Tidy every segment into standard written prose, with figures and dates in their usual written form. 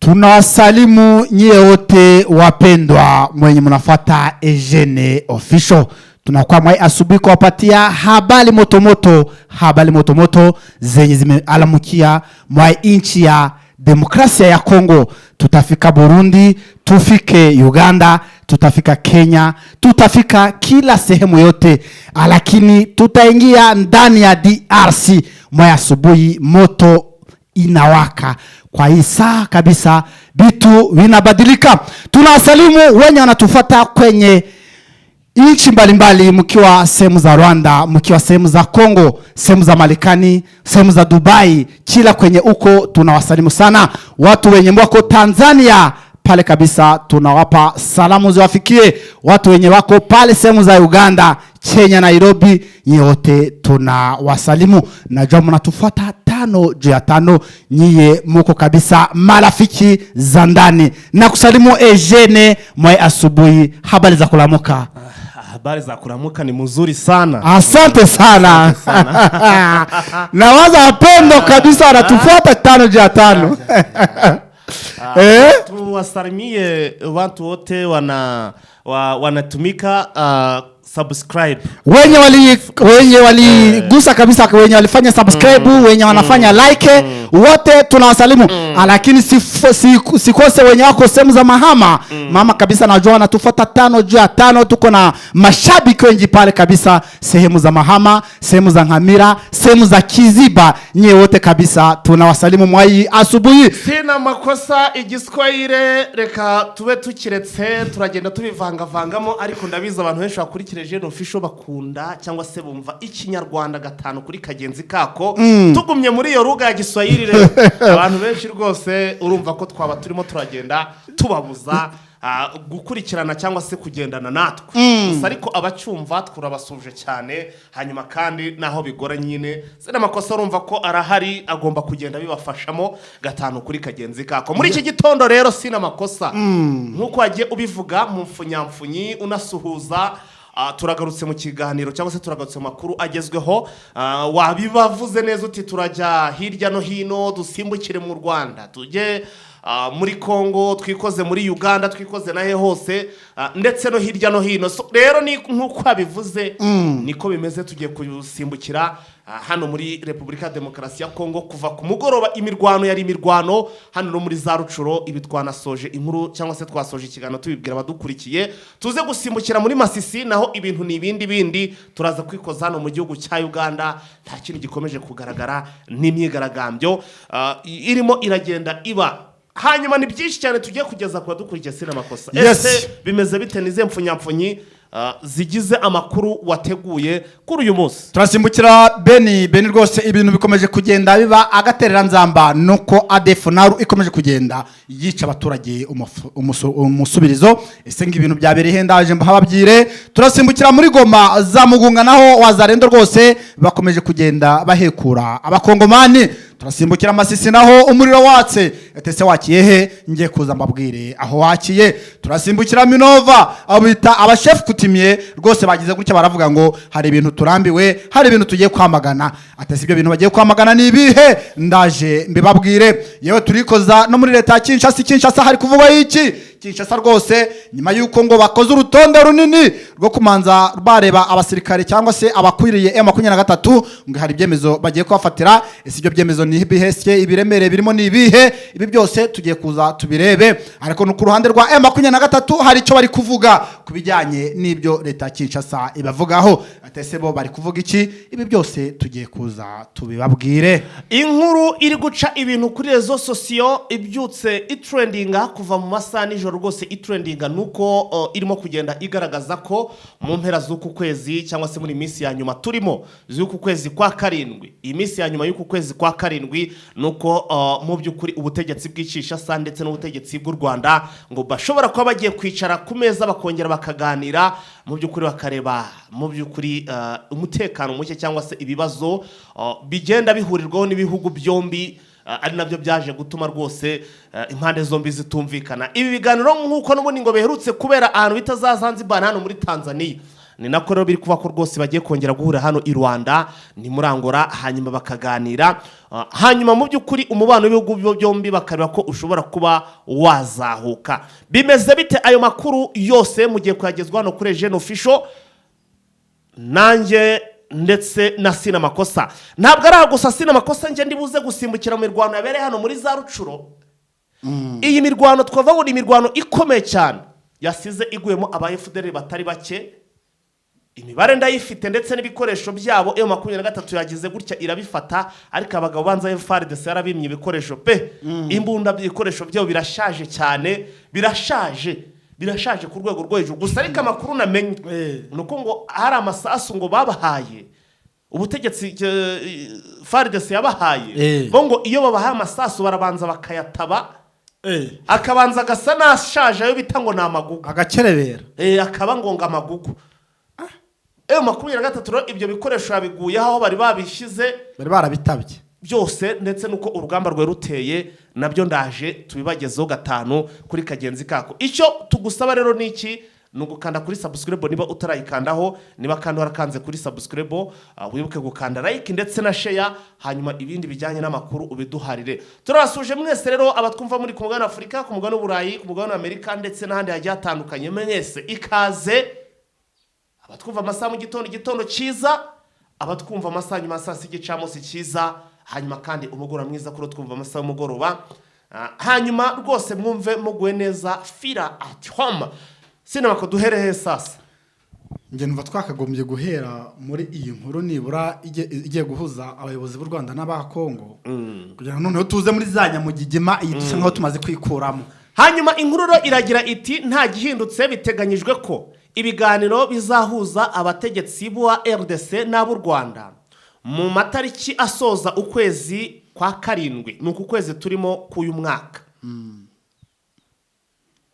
Tunawasalimu nyie wote wapendwa mwenye mnafuata Ejene Official. Tunakuwa mwai asubuhi kuwapatia habari motomoto, habari motomoto zenye zimealamukia mwai nchi ya demokrasia ya Kongo. Tutafika Burundi, tufike Uganda, tutafika Kenya, tutafika kila sehemu yote, lakini tutaingia ndani ya DRC mwai asubuhi, moto inawaka kwa hii saa kabisa, vitu vinabadilika. Tunawasalimu wenye wanatufata kwenye nchi mbalimbali, mkiwa sehemu za Rwanda, mkiwa sehemu za Kongo, sehemu za Marekani, sehemu za Dubai, kila kwenye uko tunawasalimu sana. Watu wenye wako Tanzania pale kabisa tunawapa salamu ziwafikie. Watu wenye wako pale sehemu za Uganda, Kenya, Nairobi, nyote tunawasalimu. Najua mnatufuata 5 juu ya 5, nyiye muko kabisa marafiki za ndani. Na kusalimu Ejene mwe asubuhi, habari za kulamuka? Habari za kuramuka ni mzuri sana. Asante sana. Na waza wapendo kabisa wanatufuata 5 juu ya 5. Eh? Tuwasalimie watu wote wanatumika subscribe. Wenye waligusa kabisa, wenye walifanya subscribe, wenye wanafanya like, wote tunawasalimu. Lakini sikose wenye wako sehemu za Mahama mama kabisa, najua wanatufuata 5 juu ya 5. Tuko na mashabiki wengi pale kabisa, sehemu za Mahama, sehemu za Nkamira, sehemu za Kiziba, nyie wote kabisa tunawasalimu mwai asubuhi. Sina makosa, igiswahili reka tube tukiretse, turagenda tubivangavangamo, ariko ndabizi abantu benshi bakurikira Jeune Official bakunda cyangwa se bumva ikinyarwanda gatanu kuri kagenzi kako. Tugumye muri iyo ruga ya giswahili rero, abantu benshi rwose urumva ko twaba turimo turagenda tubabuza gukurikirana cyangwa se kugendana natwe gusa, ariko abacyumva turabasuje cyane. Hanyuma kandi naho bigora nyine, sina makosa urumva ko arahari, agomba kugenda bibafashamo gatanu kuri kagenzi kako. Muri iki gitondo rero, sina makosa, nk'uko wagiye ubivuga mu mfunyamfunyi unasuhuza, turagarutse mu kiganiro cyangwa se turagarutse mu makuru agezweho. Wabibavuze neza uti turajya hirya no hino, dusimbukire mu Rwanda, tujye muri Congo, twikoze muri Uganda, twikoze nahe hose, ndetse no hirya no hino. So, rero ni nk'uko wabivuze niko bimeze, tugiye kusimbukira hano muri Repubulika ya Demokarasi ya Kongo. Kuva ku mugoroba imirwano yari imirwano hano no muri za Rucuro. Ibi twanasoje inkuru cyangwa se twasoje ikiganiro tubibwira abadukurikiye. Tuze gusimbukira muri Masisi, naho ibintu ni ibindi bindi. Turaza kwikoza hano mu gihugu cya Uganda, nta kindi gikomeje kugaragara n'imyigaragambyo irimo iragenda iba. Hanyuma ni byinshi cyane tugiye kugeza ku badukurikiye, sina makosa. Yes. Ese bimeze bite? Ni izihe mfunyamfunyi zigize amakuru wateguye kuri uyu munsi? Turasimbukira Beni. Beni rwose ibintu bikomeje kugenda biba agatereranzamba, nuko ADF NALU ikomeje kugenda yica abaturage umusubirizo. Ese ngo ibintu byabereye he? Ndaje mbahababwire. Turasimbukira muri Goma za Mugunga, naho wazarendo rwose bakomeje kugenda bahekura abakongomani. Turasimbukira Masisi, naho umuriro watse. Ese wakiye he? Ngiye kuza mbabwire aho wakiye. Turasimbukira Minova, abo bita abashefu kutimye rwose bagize gutya baravuga ngo hari ibintu turambiwe, hari ibintu tugiye kwamagana. Atese ibyo bintu bagiye kwamagana ni ibihe? Ndaje mbibabwire. Yewe, turikoza no muri leta ya Kinshasa. Kinshasa hari kuvugwa iki? Kinshasa rwose nyuma y'uko ngo bakoze urutonde runini rwo kumanza bareba abasirikare cyangwa se abakwiriye M23, ngo hari ibyemezo bagiye kubafatira. Ese ibyo byemezo ni ibihe? Se ibiremereye birimo ni ibihe? Ibi byose tugiye kuza tubirebe. Ariko no ku ruhande rwa M23 hari icyo bari kuvuga ku bijyanye n'ibyo leta ya Kinshasa ibavugaho. Atese bo bari kuvuga iki? Ibi byose tugiye kuza tubibabwire. Inkuru iri guca ibintu kuri réseaux sociaux, ibyutse itrendinga kuva mu masaha nijoro rwose itrendinga, nuko irimo kugenda igaragaza ko mu mpera z'uku kwezi cyangwa se muri minsi ya nyuma turimo z'uku kwezi kwa karindwi, iyi minsi ya nyuma y'uku kwezi kwa karindwi, nuko mu by'ukuri ubutegetsi bw'i Kinshasa ndetse n'ubutegetsi bw'u Rwanda ngo bashobora kuba bagiye kwicara ku meza bakongera bakaganira, mu by'ukuri bakareba mu by'ukuri umutekano muke cyangwa se ibibazo bigenda bihurirwaho n'ibihugu byombi, ari nabyo byaje gutuma rwose impande zombi zitumvikana. Ibi biganiro nk'uko n'ubundi ngo biherutse kubera ahantu bita za Zanzibar hano muri Tanzania. Ni nako rero biri kuba ko rwose bagiye kongera guhura hano i Rwanda, ni muri Angola, hanyuma bakaganira. Hanyuma mu by'ukuri umubano w'ibihugu byombi bakareba ko ushobora kuba wazahuka. Bimeze bite? Ayo makuru yose mugiye kuyagezwa hano kuri Eugene Official, nanjye ndetse na Sina Makosa. Ntabwo ari aha gusa, Sina Makosa, njye ndibuze gusimbukira mu mirwano yabereye hano muri za Rucuro. Iyi mirwano twavuga ngo ni imirwano ikomeye cyane yasize iguyemo aba FDLR batari bake. Imibare ndayifite ndetse n'ibikoresho byabo. M23 yagize gutya irabifata, ariko abagabo banza FARDC yarabimye ibikoresho pe. Imbunda, ibikoresho byabo birashaje cyane, birashaje, birashaje ku rwego rwo hejuru. Gusa ariko amakuru namenye ni uko ngo hari amasasu ngo babahaye, ubutegetsi, FARDC yabahaye. Bo ngo iyo babahaye amasasu barabanza bakayataba, akabanza agasa n'ashaje, ayo bita ngo ni amagugu. Agakerebera. Akaba ngo amagugu. M23 rero ibyo bikoresho yabiguyeho aho bari babishyize. Bari barabitabye. Byose, ndetse n'uko urugamba rwari ruteye, nabyo ndaje tubibagezeho gatanu kuri kagenzi kako. Icyo tugusaba rero ni iki? Ni ugukanda kuri subscribe niba utarayikandaho. Niba kandi warakanze kuri subscribe, wibuke gukanda like ndetse na share, hanyuma ibindi bijyanye n'amakuru ubiduharire. Turabasuje mwese rero abatwumva muri ku mugabane wa Afurika, ku mugabane w'Uburayi, ku mugabane wa Amerika ndetse n'ahandi hagiye hatandukanye. Mwese ikaze. Abatwumva amasaha mu gitondo, igitondo cyiza. Abatwumva amasaha nyuma ya saa sita, igicamunsi cyiza. Hanyuma kandi umugoroba mwiza kuri twumva amasaha y'umugoroba. Hanyuma rwose mwumve muguwe neza, feel at home. Sinabako, duhere he sasa? Njye numva twakagombye guhera muri iyi nkuru nibura igiye guhuza abayobozi b'u Rwanda n'aba Kongo, kugira ngo noneho tuze muri za nyamugigima iyi dusa nkaho tumaze kwikuramo. Hanyuma inkuru rero iragira iti: nta gihindutse, biteganyijwe ko ibiganiro bizahuza abategetsi b'uwa RDC n'ab'u Rwanda mu matariki asoza ukwezi kwa karindwi, ni uku kwezi turimo k'uyu mwaka.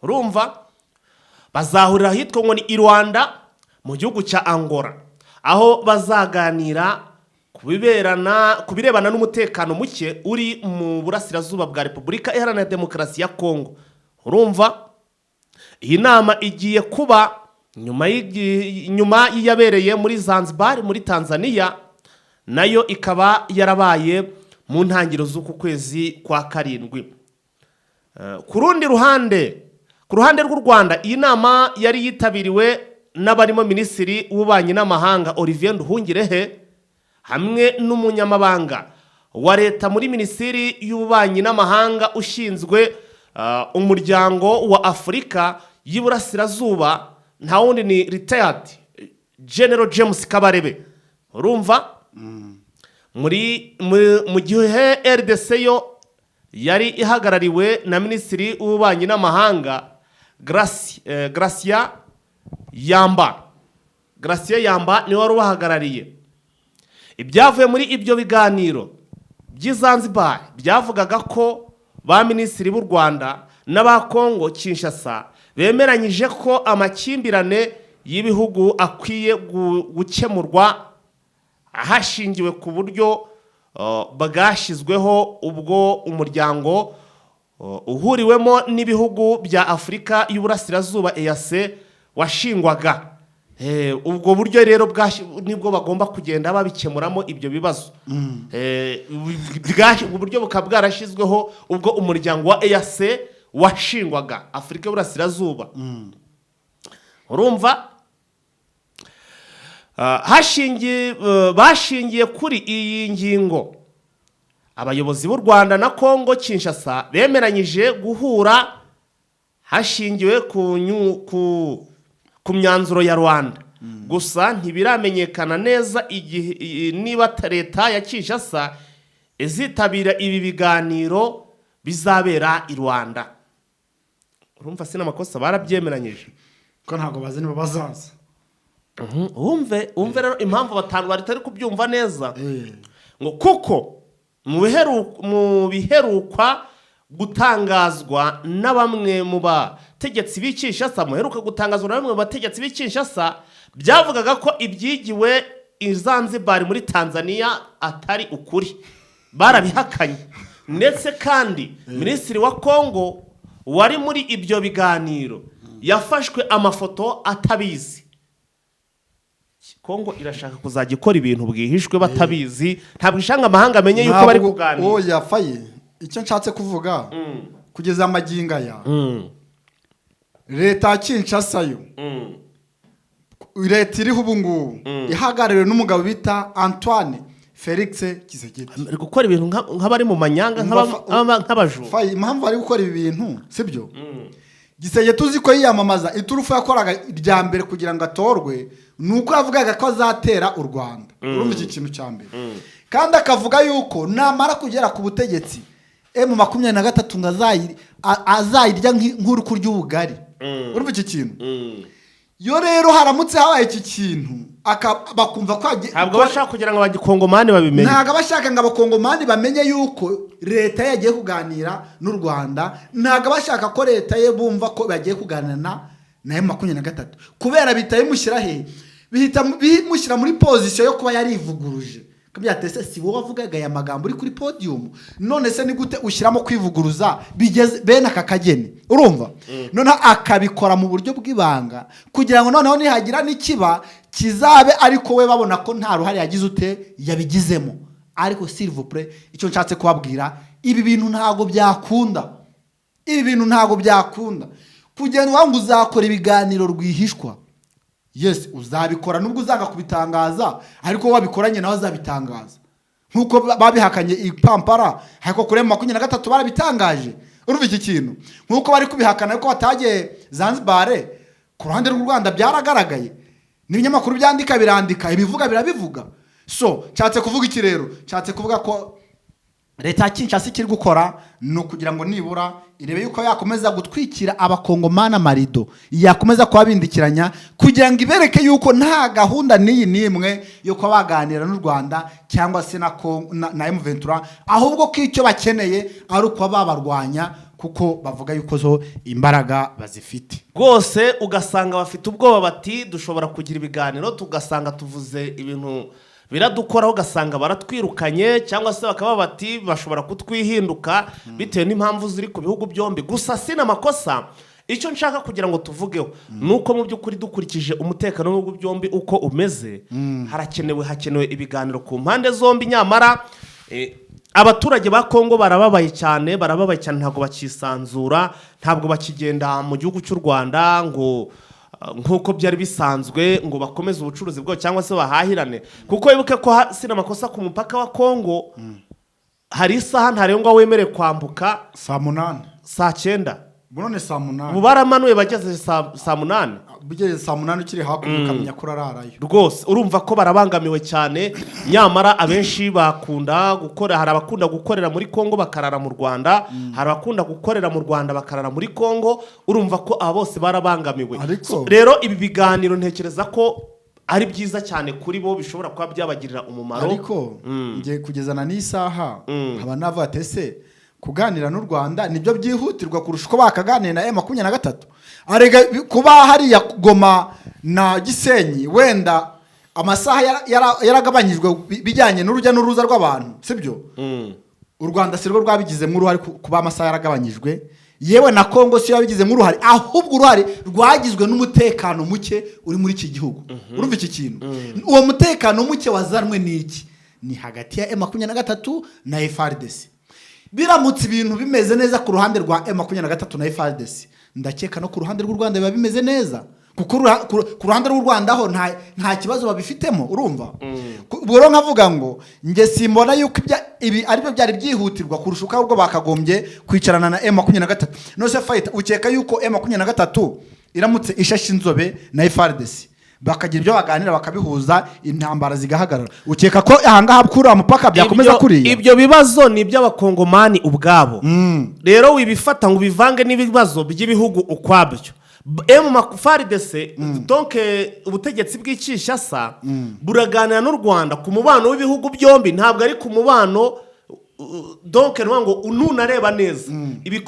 Urumva bazahurira ahitwa ngo ni i Rwanda mu gihugu cya Angola, aho bazaganira ku birebana n'umutekano muke uri mu burasirazuba bwa Repubulika Iharanira Demokarasi ya Kongo. Urumva iyi nama igiye kuba nyuma y'iyabereye muri Zanzibar muri Tanzania, nayo ikaba yarabaye mu ntangiriro z'uku kwezi kwa karindwi. Ku rundi ruhande, ku ruhande rw'u Rwanda, iyi nama yari yitabiriwe n'abarimo Minisitiri w'Ububanyi n'Amahanga Olivier Nduhungirehe hamwe n'umunyamabanga wa leta muri Minisiteri y'Ububanyi n'Amahanga ushinzwe umuryango wa Afurika y'Iburasirazuba, nta wundi ni retired General James Kabarebe. Urumva mu gihe RDC yo yari ihagarariwe na Minisitiri w'Ububanyi n'Amahanga Gracia Yamba. Gracia Yamba niwe wari ubahagarariye. Ibyavuye muri ibyo biganiro by'i Zanzibar byavugaga ko ba minisitiri b'u Rwanda n'aba Kongo Kinshasa bemeranyije ko amakimbirane y'ibihugu akwiye gukemurwa hashingiwe ku buryo bwashyizweho ubwo umuryango uhuriwemo n'ibihugu bya Afurika y'Uburasirazuba, EAC, washingwaga. Ubwo buryo rero nibwo bagomba kugenda babikemuramo ibyo bibazo. Ubwo buryo bukaba bwarashyizweho ubwo umuryango wa EAC washingwaga, Afurika y'Uburasirazuba. Urumva bashingiye kuri iyi ngingo, abayobozi b'u Rwanda na Kongo Kinshasa bemeranyije guhura hashingiwe ku myanzuro ya Rwanda. Gusa ntibiramenyekana neza igihe niba leta ya Kinshasa izitabira ibi biganiro bizabera i Rwanda. Urumva si n'amakosa, barabyemeranyije. Ko ntabwo bazi niba bazaza. Wumve rero impamvu batanu batari kubyumva neza, ngo kuko mu biherukwa gutangazwa na bamwe mu bategetsi b'i Kinshasa, muheruka gutangazwa na bamwe mu bategetsi b'i Kinshasa, byavugaga ko ibyigiwe i Zanzibar muri Tanzania atari ukuri, barabihakanye. Ndetse kandi minisitiri wa Kongo wari muri ibyo biganiro yafashwe amafoto atabizi. Kongo irashaka kuzajya ikora ibintu bwihishwe batabizi, ntabwo ishanga amahanga amenye yuko bari Ntabwo- kuganira. Oya faye, icyo nshatse kuvuga, kugeza amagingo aya, leta ya Kinshasa yo, leta iriho ubu ngubu ihagarariwe n'umugabo bita Antoine Felix Tshisekedi, Bari gukora ibintu nk'abari mu manyanga, nk'abajura. Faye, impamvu bari gukora ibi bintu, sibyo? Gisege tuzi ko yiyamamaza, iturufu yakoraga irya mbere kugira ngo atorwe ni uko yavugaga ko azatera u Rwanda. Urumva, iki kintu cya mbere, kandi akavuga yuko namara kugera ku butegetsi M23 ngo azayirya nk'uri kurya ubugari. Urumva iki kintu? Yo rero haramutse habaye iki kintu, bakumva ko Ntabwo bashaka kugira ngo abagikongomani babimenye. Ntabwo abashaka ngo abakongomani bamenye yuko leta ye yagiye kuganira n'u Rwanda. Ntabwo abashaka ko leta ye bumva ko bagiye kuganira na M23, kubera bihita bimushyira he? Bihita bimushyira muri position yo kuba yarivuguruje. Kabyatese si wowe wavugaga aya magambo uri kuri podium? None se ni gute ushyiramo kwivuguruza bigeze bene aka kageni? Urumva, noneho akabikora mu buryo bw'ibanga kugira ngo noneho nihagira n'ikiba kizabe, ariko we babona ko nta ruhare yagize ute yabigizemo. Ariko s'il vous plaît, icyo nshatse kubabwira, ibi bintu ntabwo byakunda. Ibi bintu ntabwo byakunda kugenda uvuga ngo uzakora ibiganiro rwihishwa. Yes, uzabikora nubwo uzanga kubitangaza, ariko wabikoranye nawe azabitangaza, nk'uko babihakanye i Kampala, ariko kuri M23 barabitangaje. Urumva iki kintu? Nk'uko bari kubihakana ariko batagiye Zanzibar, ku ruhande rw'u Rwanda byaragaragaye, n'ibinyamakuru byandika birandika, ibivuga birabivuga. So nshatse kuvuga iki rero? Nshatse kuvuga ko leta ya Kinshasa ikiri gukora ni ukugira ngo nibura irebe yuko yakomeza gutwikira abakongomani amarido, yakomeza kubabindikiranya, kugira ngo ibereke yuko nta gahunda n'iyi n'imwe yo kuba baganira n'u Rwanda cyangwa se na M23, ahubwo ko icyo bakeneye ari ukuba babarwanya, kuko bavuga yuko zo imbaraga bazifite. Rwose ugasanga bafite ubwoba, bati dushobora kugira ibiganiro tugasanga tuvuze ibintu biradukoraho, ugasanga baratwirukanye, cyangwa se bakaba bati bashobora kutwihinduka bitewe n'impamvu ziri ku bihugu byombi. Gusa si n'amakosa. Icyo nshaka kugira ngo tuvugeho ni uko mu by'ukuri, dukurikije umutekano w'ibihugu byombi uko umeze, hakenewe ibiganiro ku mpande zombi. Nyamara abaturage ba Kongo barababaye cyane, barababaye cyane. Ntabwo bakisanzura, ntabwo bakigenda mu gihugu cy'u Rwanda ngo nk'uko byari bisanzwe, ngo bakomeze ubucuruzi bwabo cyangwa se bahahirane, kuko wibuke ko si n'amakosa, ku mupaka wa Kongo hari isaha ntarengwa wemerewe kwambuka. Saa 8. Saa 9. None saa 8. Ubu baramanuye bageze saa 8. Bugeze saa 8 ukiri hakurya ukamenya ko urararayo. Rwose urumva ko barabangamiwe cyane. Nyamara abenshi bakunda gukora, hari abakunda gukorera muri Kongo bakarara mu Rwanda, hari abakunda gukorera mu Rwanda bakarara muri Kongo. Urumva ko aba bose barabangamiwe. Ariko- So, rero ibi biganiro ntekereza ko ari byiza cyane kuri bo, bishobora kuba byabagirira umumaro. Ariko ngiye kugezana n'isaha nkaba navuga ati ese kuganira n'u Rwanda nibyo byihutirwa kurusha uko bakaganira na M23? Arega kuba hariya Goma na Gisenyi wenda amasaha yaragabanyijwe bijyanye n'urujya n'uruza rw'abantu, sibyo? U Rwanda si rwo rwabigizemo uruhare kuba amasaha yaragabanyijwe, yewe na Kongo siyo yabigizemo uruhare, ahubwo uruhare rwagizwe n'umutekano muke uri muri iki gihugu. Urumva iki kintu? Uwo mutekano muke wazanwe n'iki? Ni hagati ya M23 na FARDC. Biramutse ibintu bimeze neza ku ruhande rwa M23 na FARDC, ndakeka no ku ruhande rw'u Rwanda biba bimeze neza, kuko ku ruhande rw'u Rwanda ho nta kibazo babifitemo. Urumva? Ubwo rero nkavuga ngo njye simbona yuko ibi aribyo byari byihutirwa kurusha uko ahubwo bakagombye kwicarana na M23. None se fayita, ukeka yuko M23 iramutse ishashe inzobe na FARDC, bakagira ibyo baganira, bakabihuza, intambara zigahagarara, ukeka ko ahangaha kuri uriya mupaka byakomeza kuriya? Ibyo bibazo ni iby'abakongomani ubwabo. Rero wibifata ngo ubivange n'ibibazo by'ibihugu ukwabyo. FARDC, donc ubutegetsi bw'i Kinshasa buraganira n'u Rwanda ku mubano w'ibihugu byombi, ntabwo ari ku mubano donc ni ngo nunareba neza ibyo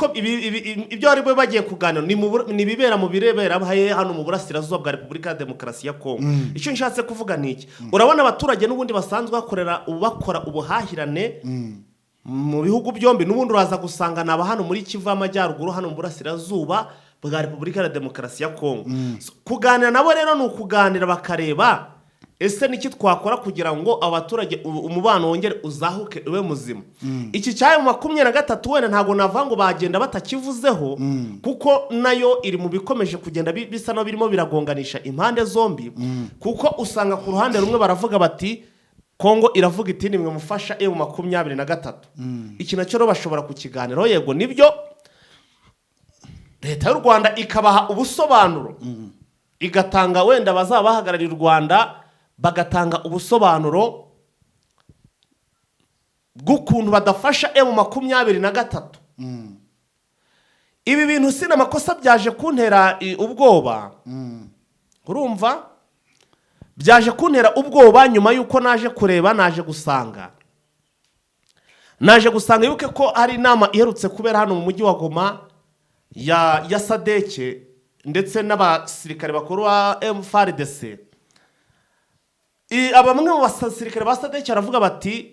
bari bube bagiye kuganira ni ibibera mu birebera hano mu burasirazuba bwa Repubulika ya Demokarasi ya Kongo. Icyo nshatse kuvuga ni iki: urabona abaturage n'ubundi basanzwe bakora ubuhahirane mu bihugu byombi, n'ubundi uraza gusanga ni aba hano muri Kivu y'Amajyaruguru, hano mu burasirazuba bwa Repubulika ya Demokarasi ya Kongo. So, kuganira nabo rero ni ukuganira bakareba. Ese niki twakora kugira ngo abaturage umubano wongere uzahuke ube muzima? Iki cya M23 wenda ntabwo navuga ngo bagenda batakivuzeho, kuko nayo iri mu bikomeje kugenda bisa naho birimo biragonganisha impande zombi, kuko usanga ku ruhande rumwe baravuga bati Kongo iravuga iti nimwe mufasha M23. Iki nacyo rero bashobora kukiganiraho. Yego nibyo, leta y'u Rwanda ikabaha ubusobanuro, igatanga wenda bazaba bahagarariye u Rwanda bagatanga ubusobanuro bw'ukuntu badafasha M23. Ibi bintu si amakosa, byaje kuntera ubwoba. Urumva, byaje kuntera ubwoba nyuma y'uko naje kureba, naje gusanga yuko ko hari inama iherutse kubera hano mu mujyi wa Goma ya SADC ndetse n'abasirikare bakuru ba FARDC. Bamwe mu basirikare ba SADC baravuga bati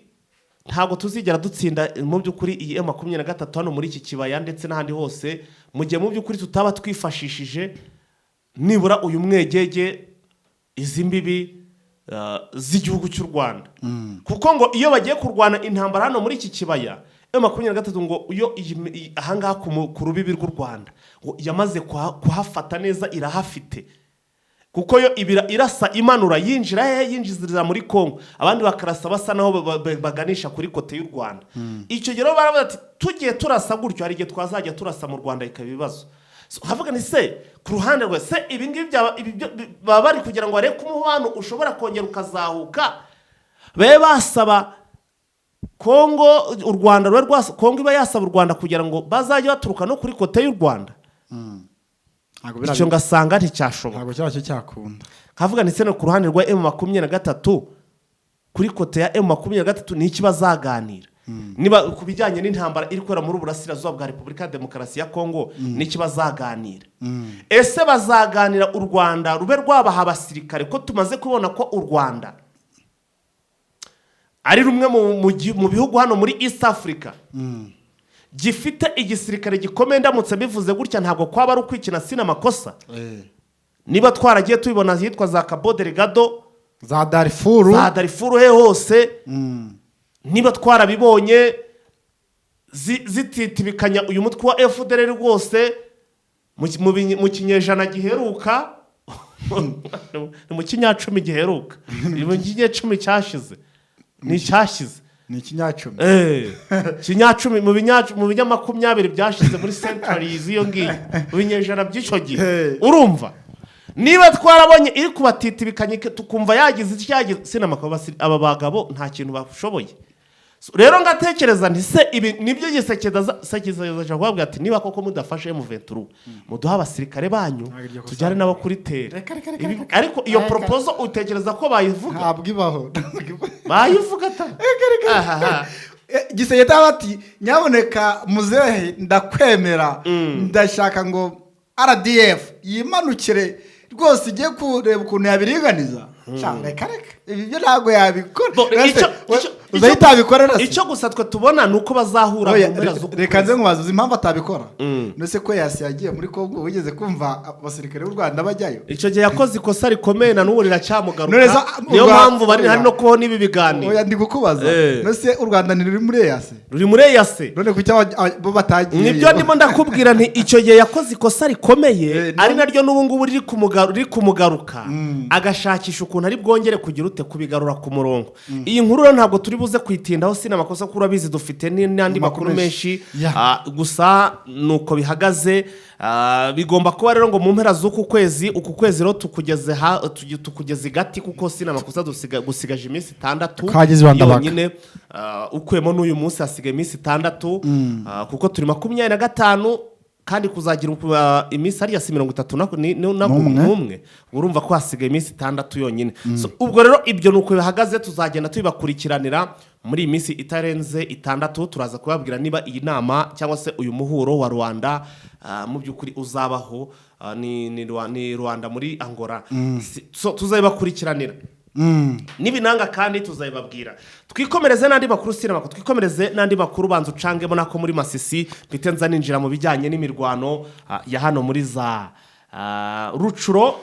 ntabwo tuzigera dutsinda mu by'ukuri iyi M23 hano muri iki kibaya ndetse n'ahandi hose, mu gihe mu by'ukuri tutaba twifashishije nibura uyu mwegege, izi mbibi z'igihugu cy'u Rwanda, kuko ngo iyo bagiye kurwana intambara hano muri iki kibaya, M23 ngo iyo ahangaha ku rubibi rw'u Rwanda ngo yamaze kuhafata neza, irahafite, kuko yo ibira irasa imanura yinjira hehe? Yinjizira muri Kongo, abandi bakarasa basa naho baganisha kuri côté y'u Rwanda. Icyo gihe rero baravuga ati tugiye turasa gutyo, hari igihe twazajya turasa mu Rwanda bikaba ibibazo. So, havuga ni se ku ruhande rwe se ibi ngibi ibi baba bari kugira ngo barebe ko umubano ushobora kongera ukazahuka, babe basaba Kongo, u Rwanda rube Kongo iba yasaba u Rwanda kugira ngo bazajye baturuka no kuri côté y'u Rwanda. Ntabwo Icyo ngasanga nticyashoboka. Ntabwo cyaba cyo cyakunda. Nkavuga ndetse no ku ruhande rwa M23, kuri côté ya M23 ni iki bazaganira? Niba ku bijyanye n'intambara iri kubera muri Uburasirazuba bwa Repubulika ya Demokarasi ya Kongo, ni iki bazaganira? Ese bazaganira u Rwanda rube rwabaha abasirikare, ko tumaze kubona ko u Rwanda ari rumwe mu bihugu hano muri East Africa gifite igisirikare gikomeye? Ndamutse mbivuze gutya ntabwo kwaba ari ukwikina, sina amakosa. Niba twaragiye tubibona ahitwa za Cabo Delgado, za Darifuru, za Darifuru, he hose, niba twarabibonye zititibikanya uyu mutwe wa FDLR rwose mu kinyejana giheruka, ni mu kinyacumi giheruka, ni mu kinyacumi cyashize, ni icyashize. Ni ikinyacumi. Kinyacumi, mu binyamakumyabiri byashize, muri centuries iyo ngiyo, mu binyejana by'icyo gihe. Urumva, niba twarabonye iri kubatitibikanya, tukumva yagize icyo yagize, sinamakaba aba bagabo nta kintu bashoboye. So, rero ngatekereza nti se ibi nibyo Gisekedi kubabwira ati niba koko mudafashe M23, muduhe abasirikare banyu Ntabwo iryo kosa. tujyane nabo kuri terre. Reka, reka, reka, Ibi- reka. Ariko iyo Reka. proposal utekereza ko bayivuga? Ntabwo ibaho. Ntabwo ibaho. Bayivuga ta? Ahaha. Gisegeti ati nyaboneka muzehe, ndakwemera, ndashaka ngo RDF yimanukire rwose ijye kureba ukuntu yabiringaniza. Sha, reka reka, ibi byo ntabwo yabikora. Bo, Ese, uzahita abikorera se? Icyo gusa twe tubona ni uko bazahura Oya, mu mpera z'uku reka nze kwezi. nkubaze, uzi impamvu atabikora? None ko yasi yagiye muri Kongo, wigeze kumva abasirikare b'u Rwanda bajyayo? Icyo gihe yakoze ikosa rikomeye, na n'ubu riracyamugaruka. None se, Niyo mpamvu bari hari no kubaho n'ibi biganiro. Oya, ndi kukubaza. None se u Rwanda ntiruri muri EAC? Ruri muri EAC. None kuki bo batagiye? Nibyo ndimo ndakubwira nti icyo gihe yakoze ikosa rikomeye, ari naryo n'ubu ngubu riri kumugaruka, agashakisha ukuntu ari bwongere kugira ute kubigarura ku murongo. Iyi nkuru rero ntabwo turi buze kuyitindaho, sina amakosa, kuko urabizi dufite n'andi Amakuru makuru menshi. menshi. Gusa nuko bihagaze. Bigomba kuba rero ngo mu mpera z'uku kwezi, uku kwezi rero tukugeze tukugeze igati, kuko sina amakosa gusigaje iminsi 6 Kageze iwa Ndabaga. yonyine. Ukuyemo n'uyu munsi hasigaye iminsi 6, kuko turi 25, kandi kuzagira iminsi hariya si mirongo itatu N'umwe. n'umwe. Urumva ko hasigaye iminsi 6 yonyine. So, ubwo rero ibyo ni uko bihagaze, tuzagenda tubibakurikiranira muri iyi minsi itarenze 6. Turaza kubabwira niba iyi nama cyangwa se uyu muhuro wa Rwanda mu by'ukuri uzabaho. Ni Rwanda muri Angola. So tuzabibakurikiranira n'ibinanga kandi tuzabibabwira. Twikomereze n'andi makuru, sinema twikomereze n'andi makuru. Banza ucangemo nako muri Masisi, mpite nza ninjira mu bijyanye n'imirwano ya hano muri za Rucuro.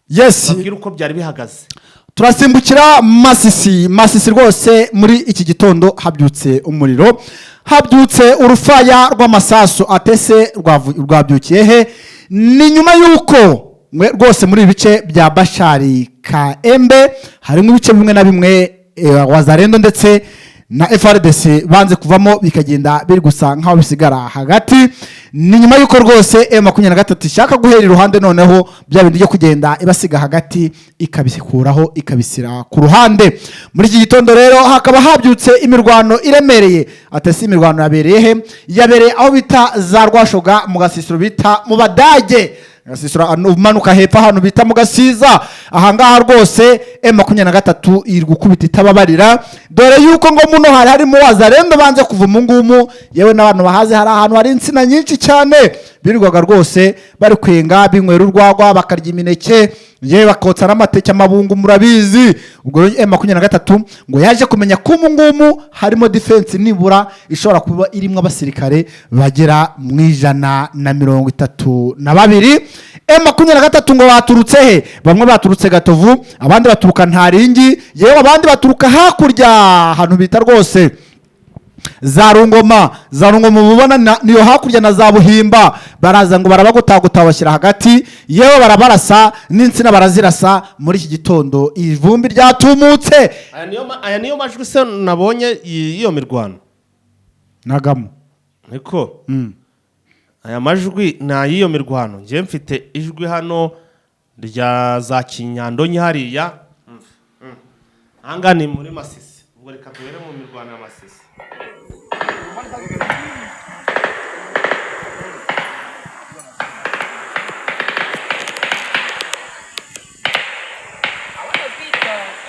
Yes. Babwire uko byari bihagaze. Turasimbukira Masisi. Masisi rwose muri iki gitondo habyutse umuriro, habyutse urufaya rw'amasasu. Atese rwabyukiye he? Ni nyuma y'uko mwe rwose muri ibi bice bya Bashari Kaembe harimo ibice bimwe na bimwe Wazalendo ndetse na FARDC banze kuvamo, bikagenda biri gusa nk'aho bisigara hagati. Ni nyuma y'uko rwose M23 ishaka guhera iruhande, noneho bya bindi byo kugenda ibasiga hagati ikabikuraho, ikabisira ku ruhande. Muri iki gitondo rero hakaba habyutse imirwano iremereye. Atese imirwano yabereye he? Yabereye aho bita za Rwashoga, mu gasisiro bita mu Badage, Gasisiro umanuka hepfo ahantu bita mu Gasiza. Ahangaha rwose M23 iri gukubita itababarira, dore yuko ngo muno hari harimo Wazalendo banze kuva mu ngumu. Yewe n'abantu bahaze, hari ahantu hari insina nyinshi cyane, birirwaga rwose bari kwenga, binywera urwagwa, bakarya imineke, yewe bakotsa n'amateke, amabungu murabizi. Ubwo rero M23 ngo yaje kumenya ko umu ngumu harimo defense nibura ishobora kuba irimo abasirikare bagera mu 132. M23 ngo baturutse he? Bamwe baturutse Gatovu, abandi baturuka Ntaringi, yewe abandi baturuka hakurya ahantu bita rwose za Rungoma. Za Rungoma mubona niyo hakurya na za Buhimba. Baraza ngo barabagotaguta, bashyira hagati, yewe barabarasa n'insina barazirasa. Muri iki gitondo ivumbi ryatumutse. Aya niyo majwi se nabonye y'iyo mirwano? Nagamo. Niko aya majwi ni ay'iyo mirwano. Njye mfite ijwi hano rya za Kinyandonyi hariya. Ahangaha ni muri Masisi. Ubwo reka duhere mu mirwano ya Masisi.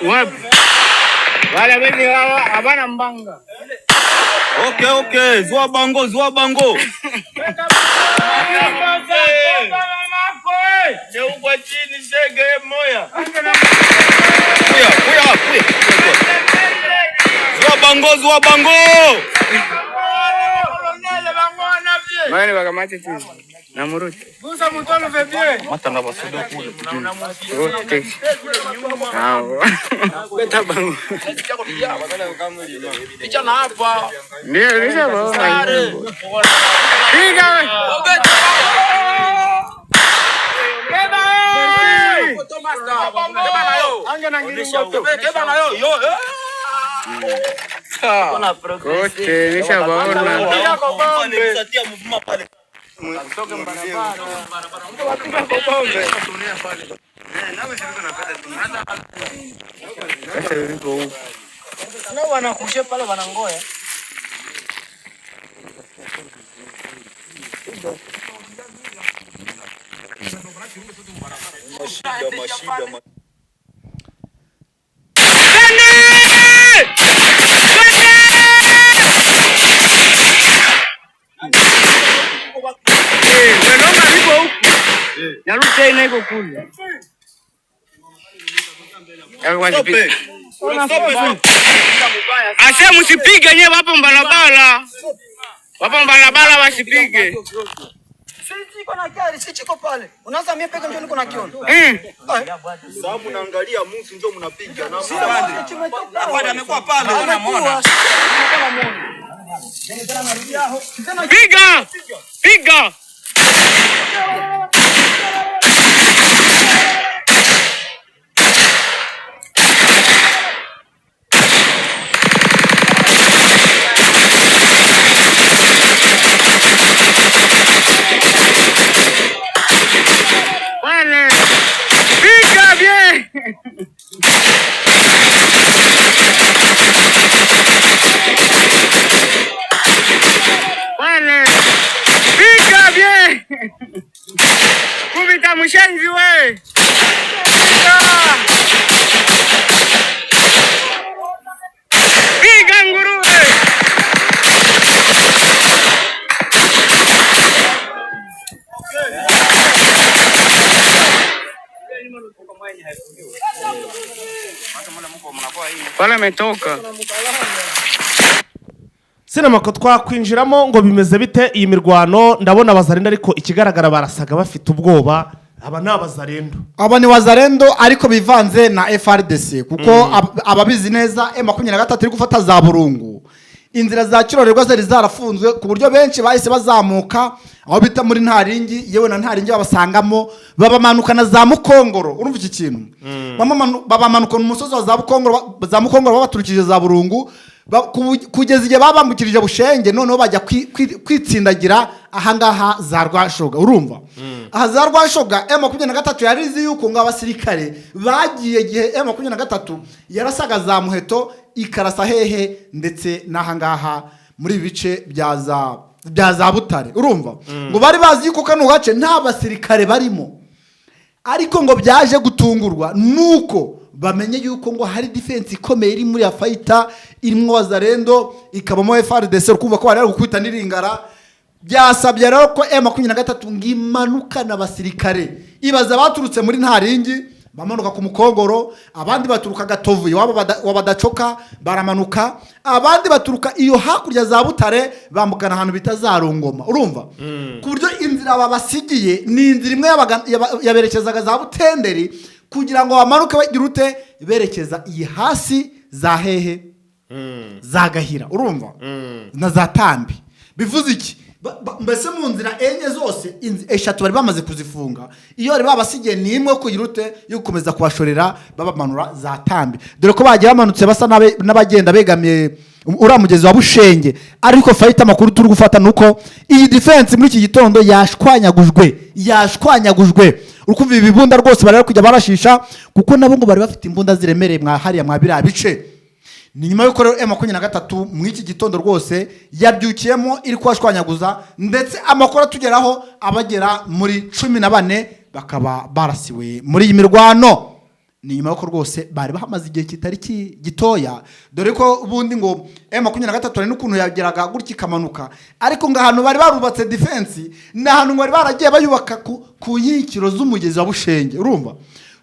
Wapi? Wale wenye hawa habana mbanga. Okay, zua bango, zua bango. Cheukwa chini shege moya. Kuya, kuya, kuya. Zua bango, zua bango. Mane wakamate tu. Na muruti. Mata na basuda kule. Okay. Hao. Beta bango. Ndio nisha baona. Piga we. Kote nisha baona. Sasa yuko huko. Wenonga liko huku. Narudi tena iko kule. Ase msipige nyewe wapo mbalabala. Wapo mbalabala wasipige. Sisi iko na gari, sisi chiko pale. Unaanza mie peke ndio niko na kiondo. Sababu naangalia mtu ndio mnapiga na Hapana, amekuwa pale. Anamuona. Piga! Piga! Wale! Piga bien! Wale! Piga bien! Kubita mshenzi we! Piga! Piga nguruwe! Wale ametoka. Sinamako twakwinjiramo ngo bimeze bite iyi mirwano? Ndabona Bazarinda, ariko ikigaragara barasaga bafite ubwoba. Aba ni Abazarendo. Aba ni Wazarendo ariko bivanze na FRDC, kuko ababizi neza, M23 iri gufata za Burungu, inzira za Kirorerwa zari zarafunzwe, ku buryo benshi bahise bazamuka aho bita muri Ntaringi, yewe na Ntaringi babasangamo, babamanuka na za Mukongoro. Urumva iki kintu? Babamanuka mu musozi wa za Bukongoro, za Mukongoro, babaturukije za Burungu, kugeza igihe babambukirije Bushenge, noneho bajya kwitsindagira ahangaha za Rwashoga. Urumva aha za Rwashoga, M23 yari izi yuko ngo abasirikare bagiye gihe M23 yarasaga za Muheto, ikarasa hehe, ndetse n'ahangaha muri ibi bice bya za Butare. Urumva ngo bari bazi yuko kano gace nta basirikare barimo, ariko ngo byaje gutungurwa nuko bamenye yuko ngo hari defense ikomeye iri muri ya fighter, irimo Wazarendo, ikabamo FRDC. Urumva ko bari bari gukubita n'iringara. Byasabye rero ko M23 ngo imanukana abasirikare. Ibaza, baturutse muri Ntaringi bamanuka ku Mukongoro, abandi baturuka Gatovu iwabo wa Badacoka baramanuka, abandi baturuka iyo hakurya za Butare bambukana ahantu bita za Rungoma. Urumva ku buryo inzira babasigiye ni inzira imwe yaberekezaga za Butenderi, kugira ngo bamanuke bagira ute, berekeza iyi hasi za hehe, za Gahira, urumva, na za Tambi. Bivuze iki? Mbese mu nzira enye zose, eshatu bari bamaze kuzifunga. Iyo bari babasigiye ni imwe yo kugira ute, yo gukomeza kubashorera babamanura za Tambi, dore ko bagiye bamanutse basa n'abagenda begamiye uriya mugezi wa Bushenge. Ariko fayita, amakuru turi gufata ni uko iyi defense muri iki gitondo yashwanyagujwe, yashwanyagujwe. Uri kumva ibi bibunda rwose bari kujya barashisha, kuko nabo ngo bari bafite imbunda ziremereye mwa hariya mwa biriya bice. Ni nyuma y'uko rero M23 mu iki gitondo rwose yabyukiyemo iri kubashwanyaguza, ndetse amakuru atugeraho abagera muri 14 bakaba barasiwe muri iyi mirwano. Ni nyuma y'uko rwose bari bahamaze igihe kitari gitoya, dore ko ubundi ngo M23 hari n'ukuntu yageraga gutya ikamanuka, ariko ngo ahantu bari barubatse defense ni ahantu ngo bari baragiye bayubaka ku nkikiro z'umugezi wa Bushenge. Urumva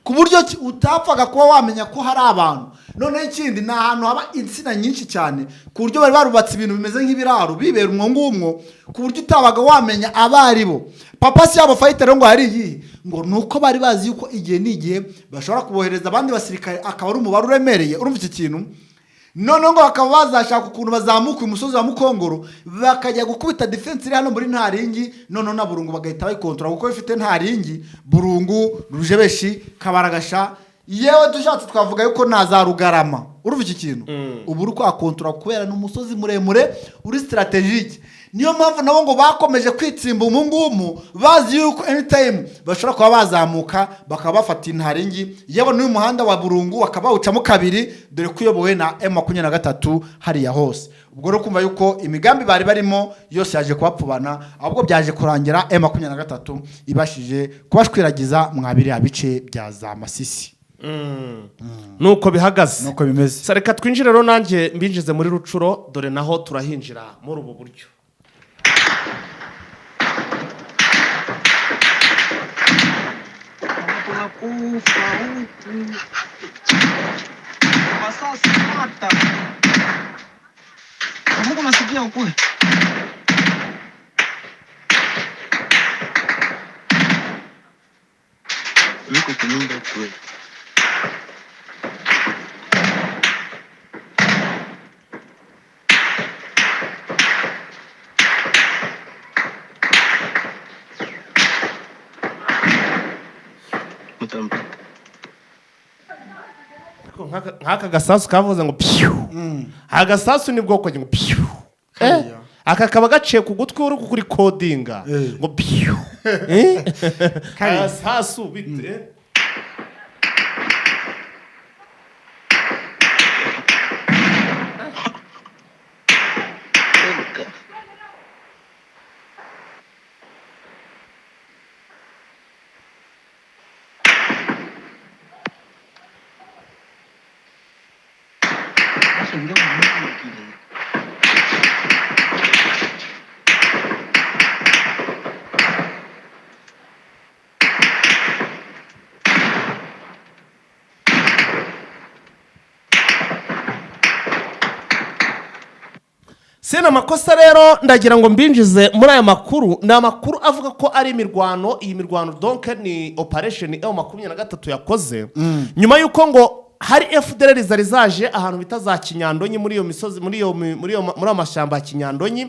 ku buryo ki utapfaga kuba wamenya ko hari abantu. Noneho ikindi, ni ahantu haba insina nyinshi cyane, ku buryo bari barubatse ibintu bimeze nk'ibiraro bibera umwo ngumwo, ku buryo utabaga wamenya abo ari bo. Purpose yabo fighter rero ngo hari iyihe? Ngo ni uko bari bazi yuko igihe n'igihe bashobora kubohereza abandi basirikare, akaba ari umubare uremereye. Urumva iki kintu? Noneho ngo bakaba bazashaka ukuntu bazamuka uyu musozi wa Mukongoro, bakajya gukubita defense iri hano muri Ntaringi, noneho na Burungu bagahita bayikontora, kuko ifite Ntaringi, Burungu, Rujebeshi, Kabaragasha, yewe dushatse twavuga yuko na za Rugarama. Urumva iki kintu? Ubu uri kwakontora kubera ni umusozi muremure uri stratégique. Niyo mpamvu nabo ngo bakomeje kwitsimba umu ngumu, bazi yuko anytime bashobora kuba bazamuka bakaba bafata Intaringi, yewe n'uyu muhanda wa Burungu bakaba bawucamo kabiri, dore ko uyobowe na M23 hariya hose. Ubwo rero kumva yuko imigambi bari barimo yose yaje kubapfubana, ahubwo byaje kurangira M23 ibashije kubashwiragiza mwa biriya bice bya za Masisi. Nuko bihagaze. Nuko bimeze. Sa reka twinjire rero, nanjye mbinjize muri Rucuro, dore naho turahinjira muri ubu buryo. Tunakufa huku. Masasi mata. Mungu nasikia ukwe. Niko kunyumba kwe. Mutampata. Ariko nk'aka gasasu kavuze ngo piyu, agasasu ni bwoko ngo piyu. Aka kaba gaciye ku gutwi uri kurikodinga ngo piyu. Agasasu bite? Sasa ndio Mungu kile. Sena amakosa rero, ndagira ngo mbinjize muri aya makuru. Ni amakuru avuga ko ari imirwano. Iyi mirwano donc ni operation M23 yakoze nyuma y'uko ngo hari FDLR zari zaje ahantu bita za Kinyandonyi, muri iyo misozi, muri ayo mashyamba ya Kinyandonyi.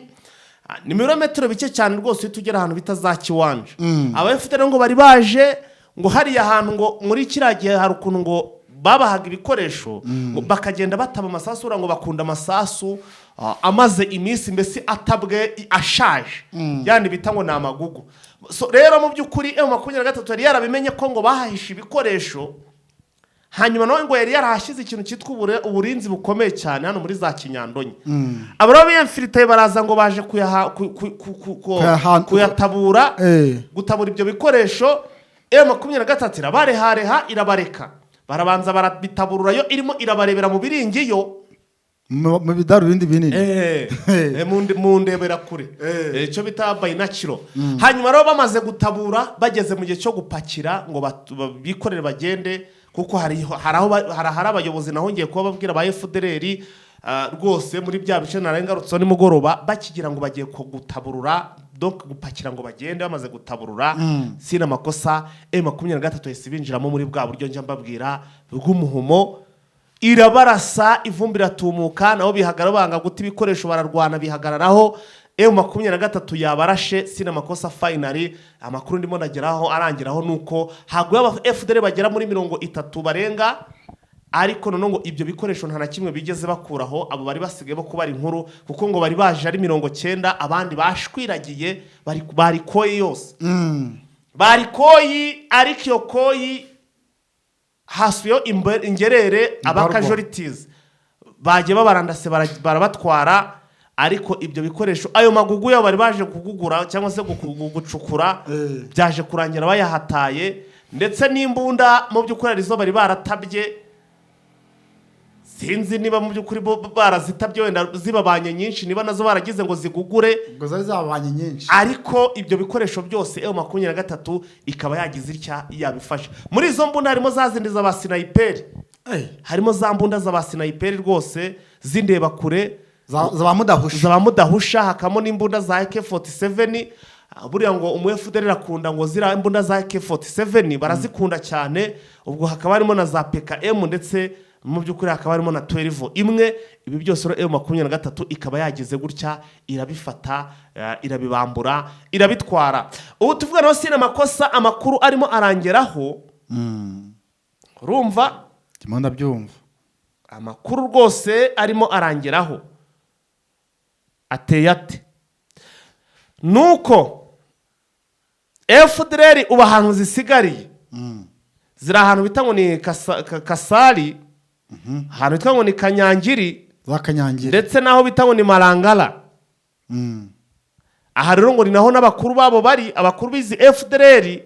Ni ibirometero bike cyane rwose uhita ugera ahantu bita za Kiwanja. Aba FDLR ngo bari baje ngo hariya hantu, ngo muri kiriya gihe hari ukuntu ngo babahaga ibikoresho, ngo bakagenda bataba amasasu. Uriya ngo bakunda amasasu amaze iminsi, mbese atabwe, ashaje, yandi bita ngo ni amagugu. So rero mu by'ukuri M23 yari yarabimenye ko ngo bahahishe ibikoresho. Hanyuma nawe ngo yari yarahashyize ikintu cyitwa uburinzi bukomeye cyane hano muri za Kinyandonyi. Aba rero biyemfiritaye baraza ngo baje kuyatabura, gutabura ibyo bikoresho. M23 irabarehareha, irabareka, barabanza barabitaburura, yo irimo irabarebera mu biringiyo. Mu bidarubindi binini. Mu ndebera kure. Icyo bita binocular. Hanyuma rero bamaze gutabura, bageze mu gihe cyo gupakira ngo bikorere bagende, kuko hari abayobozi naho ngiye kubabwira ba FDLR rwose muri bya bice narengarutseho nimugoroba, bakigira ngo bagiye gutaburura, donc gupakira ngo bagende. Bamaze gutaburura, sina amakosa, M23 yahise binjiramo muri bwa buryo njya mbabwira bw'umuhumo, irabarasa, ivumbi iratumuka, nabo bihagarara banga guta ibikoresho, bararwana bihagararaho. M23 yabarashe. Sina amakosa, finally amakuru ndimo ndageraho arangiraho nuko haguye aba FDLR bagera muri 30 barenga, ariko noneho ngo ibyo bikoresho nta na kimwe bigeze bakuraho. Abo bari basigaye bo kubara inkuru, kuko ngo bari baje ari 90, abandi bashwiragiye, bari koyi yose, bari koyi. Ariko iyo koyi hasuyeho ingerere, aba casualties bagiye babarandase, barabatwara. Ariko ibyo bikoresho, ayo magugu yabo bari baje kugugura cyangwa se gucukura, byaje kurangira bayahataye, ndetse n'imbunda mu by'ukuri arizo bari baratabye. Sinzi niba mu by'ukuri bo barazitabye, wenda zibabanye nyinshi, niba nazo baragize ngo zigugure. Ubwo zari zabanye nyinshi. Ariko ibyo bikoresho byose M23 ikaba yagize itya yabifashe. Muri izo mbunda harimo za zindi z'aba sniper, harimo za mbunda z'aba sniper rwose z'indebakure. Za mudahusha. Za mudahusha, hakabamo n'imbunda za AK47. Buriya ngo umu FDLR akunda ngo ziriya imbunda za AK47, barazikunda cyane. Ubwo hakaba harimo na za PKM, ndetse mu by'ukuri hakaba harimo na 12 imwe. Ibi byose rero M23 ikaba yagize gutya irabifata, irabibambura, irabitwara. Ubu tuvuga naho, sina amakosa, amakuru arimo arangeraho, urumva? Ndimo ndabyumva. Amakuru rwose arimo arangeraho ateye ate? Nuko FDLR ubu ahantu zisigariye ziri ahantu bita ngo ni Kasari, ahantu bitwa ngo ni Kanyangiri, Za Kanyangira. ndetse n'aho bita ngo ni Marangara. Aha rero ngo ni naho n'abakuru babo bari, abakuru b'izi FDLR,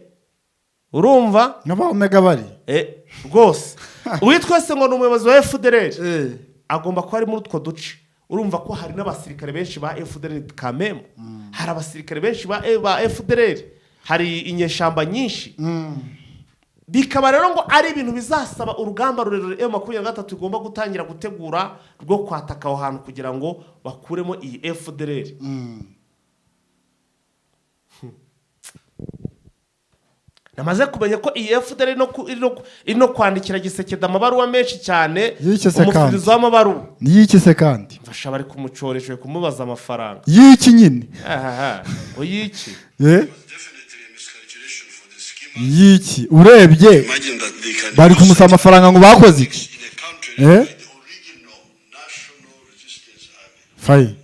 urumva? N'aba omega bari. Rwose uwitwa se ngo ni umuyobozi wa FDLR agomba kuba ari muri utwo duce. Urumva ko hari n'abasirikare benshi ba FDLR kamemo, hari abasirikare benshi ba FDLR, hari inyeshamba nyinshi. Bikaba rero ngo ari ibintu bizasaba urugamba rurerure M23 igomba gutangira gutegura rwo kwataka aho hantu kugira ngo bakuremo iyi FDLR. Namaze kumenya ko iyi FDLR iri no kwandikira Tshisekedi amabaruwa menshi cyane. Y'iki se kandi? Umufirizo w'amabaruwa. Y'iki se kandi? Mfasha, bari kumucoresha kumubaza amafaranga. Y'iki nyine? Ahaha, uyiki. Eh? Y'iki urebye bari kumusaba amafaranga ngo bakoze iki? Eh? Fayi,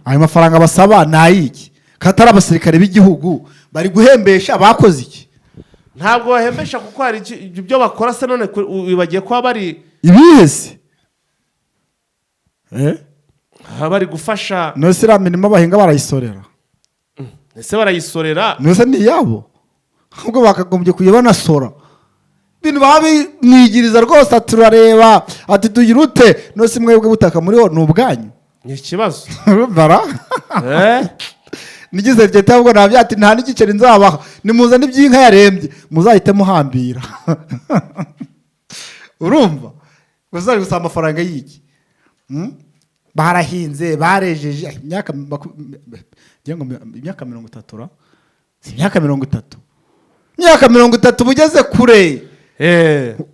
ayo mafaranga basaba ni ay'iki ko atari abasirikare b'igihugu bari guhembesha? Bakoze iki? Ntabwo bahembesha, kuko hari ibyo bakora se none wibagiye kuba bari Ibihe se? Eh? Bari gufasha. None se iriya mirimo bahinga barayisorera? Ese barayisorera? None se ni iyabo? Ahubwo bakagombye kujya banasora ibintu baba bimwigiriza rwose, ati turareba, ati tugira ute? None se mwebwe butaka muriho ni ubwanyu? Ni ikibazo. Bara Eh? Nigize leta ahubwo nabyo ati nta n'igiceri nzabaha, nimuzane iby'inka yarembye muzahite muhambira. Urumva uzari gusaba amafaranga y'iki? Barahinze, barejeje imyaka ngira ngo imyaka 30 ra, si imyaka 30, imyaka 30 uba ugeze kure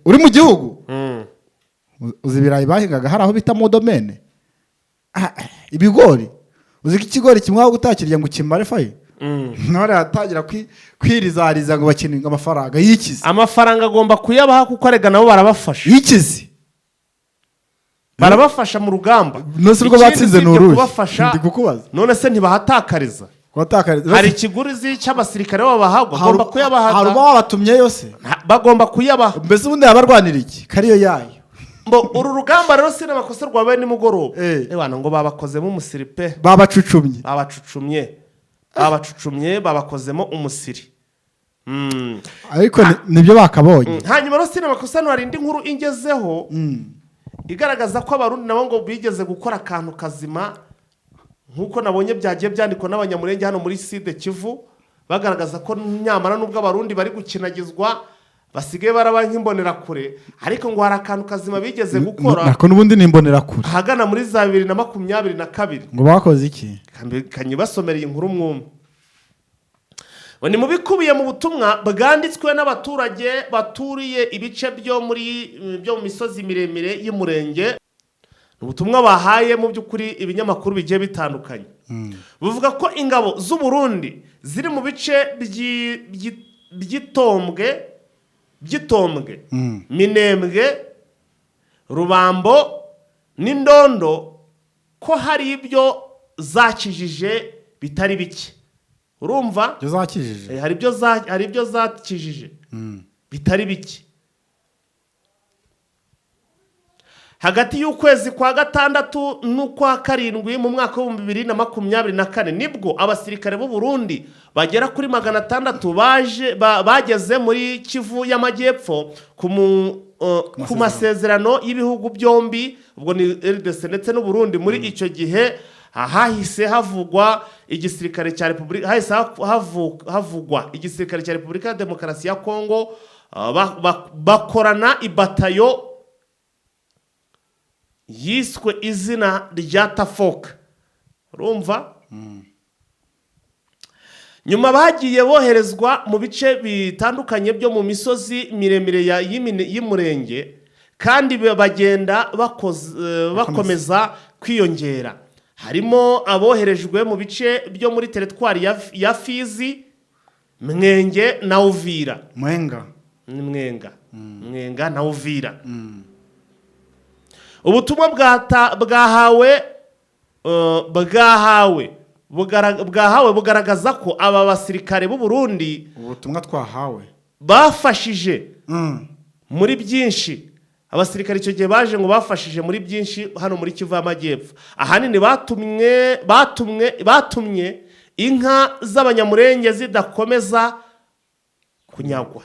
uri mu gihugu. Uzi ibirayi bahingaga hari aho bita mu domaine? Ibigori, uzi ko ikigori kimwe waba utakirya ngo ukimare fayi, none atangira kwirizariza ngo bakeneye amafaranga yikize. Amafaranga agomba kuyabaha kuko arega nabo barabafasha. Yikize. Barabafasha mu rugamba. None se urwo Ikindi batsinze ni usibye uruhe? kubafasha, Ndi kukubaza. None se ntibahatakariza? Kubatakariza. Hari ikiguzi cy'abasirikare babahabwa, bagomba kuyabaha. Hari uba wabatumyeyo se? Bagomba kuyabaha. Mbese ubundi yabarwanira iki kariyo yayo? Mbo uru rugamba rero si n'amakosa rwabaye nimugoroba. Ebana ngo babakozemo umusiri pe. Babacucumye. Babacucumye, babakozemo umusiri. Ariko nibyo bakabonye. Hanyuma rero si n'amakosa, hano hari indi nkuru ingezeho igaragaza ko Abarundi nabo ngo bigeze gukora akantu kazima, nk'uko nabonye byagiye byandikwa n'Abanyamurenge hano muri Sud Kivu, bagaragaza ko nyamara nubwo Abarundi bari gukinagizwa, basigaye baraba nk'imbonerakure, ariko ngo hari akantu kazima bigeze gukora. Nako n'ubundi ni imbonerakure. Ahagana muri za 2022. Ngo bakoze iki? Kanyibasomera iyi nkuru mwumwe. Ngo ni mu bikubiye mu butumwa bwanditswe n'abaturage baturiye ibice byo mu misozi miremire y'Umurenge. Ni ubutumwa bahaye mu by'ukuri ibinyamakuru bigiye bitandukanye, buvuga ko ingabo z'u Burundi ziri mu bice by'Itombwe, Minembwe, Rubambo n'Indondo, ko hari ibyo zakijije bitari bike, urumva? Ibyo zakijije? Hari ibyo zakijije bitari bike hagati y'ukwezi kwa gatandatu n'ukwa karindwi mu mwaka w'2024, nibwo abasirikare b'u Burundi bagera kuri 600 baje bageze muri Kivu y'Amajyepfo ku masezerano y'ibihugu byombi, ubwo ni RDC ndetse n'u Burundi. Muri icyo gihe hahise havugwa igisirikare cya Repubulika, hahise havugwa igisirikare cya Repubulika ya Demokarasi ya Kongo, bakorana ibatayo yiswe izina rya Tafoka, urumva? Nyuma bagiye boherezwa mu bice bitandukanye byo mu misozi miremire y'Umurenge, kandi bagenda bakomeza kwiyongera, harimo aboherejwe mu bice byo muri teritwari ya Fizi, Mwenge na Uvira. Mwenga. Ni Mwenga na Uvira. Ubutumwa bwahawe bugaragaza ko aba basirikare b'u Burundi Ubutumwa twahawe. bafashije muri byinshi. Abasirikare icyo gihe baje ngo bafashije muri byinshi hano muri Kivu y'Amajyepfo, ahanini batumye inka z'Abanyamurenge zidakomeza kunyagwa.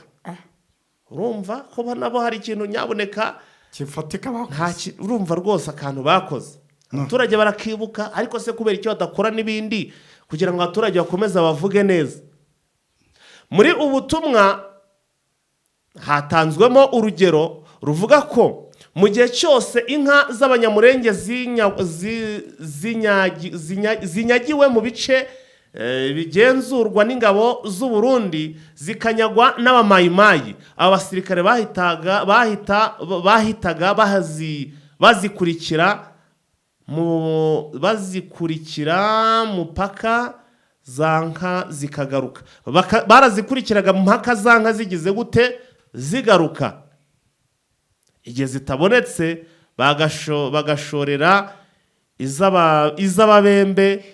Urumva ko nabo hari ikintu nyaboneka kifatika bakoze. Urumva rwose akantu bakoze abaturage barakibuka. Ariko se kubera icyo badakora n'ibindi kugira ngo abaturage bakomeze bavuge neza? Muri ubu butumwa hatanzwemo urugero ruvuga ko mu gihe cyose inka z'Abanyamurenge zinyagiwe mu bice bigenzurwa n'ingabo z'u Burundi, zikanyagwa n'Abamayimayi, aba basirikare bahitaga bazikurikira mupaka za nka zikagaruka. Barazikurikiraga mu mpaka za nka zigize gute? Zigaruka. Igihe zitabonetse bagashorera iz'Ababembe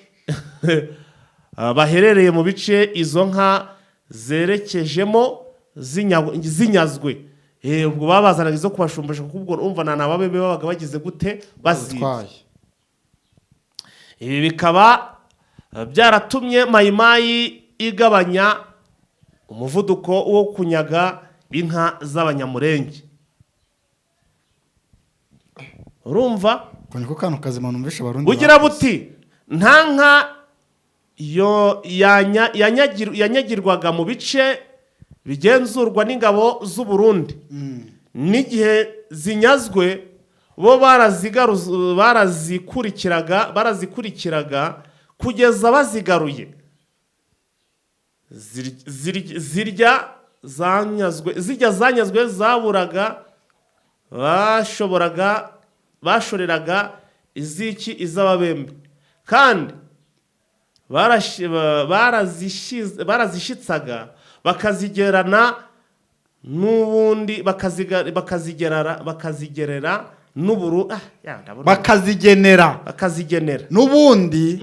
baherereye mu bice izo nka zerekejemo zinyazwe. Ubwo babazanaga izo kubashumbisha, kuko ubwo urumva nta n'Ababembe babaga bagize gute? Bazibye. Bazitwaye. Ibi bikaba byaratumye Mayimayi igabanya umuvuduko wo kunyaga inka z'Abanyamurenge, urumva? Ngo niko kantu kazima numvisha Abarundi Bugira bakoze. buti: nta nka yo yanyagirwaga mu bice bigenzurwa n'ingabo z'u Burundi, n'igihe zinyazwe Bo barazikurikiraga kugeza bazigaruye. Zirya zanyazwe zaburaga bashoreraga iziki iz'Ababembe, kandi barazishitsaga bakazigerana n'ubundi bakazigerera n'uburu, ya, ndabona. Bakazigenera. Bakazigenera. N'ubundi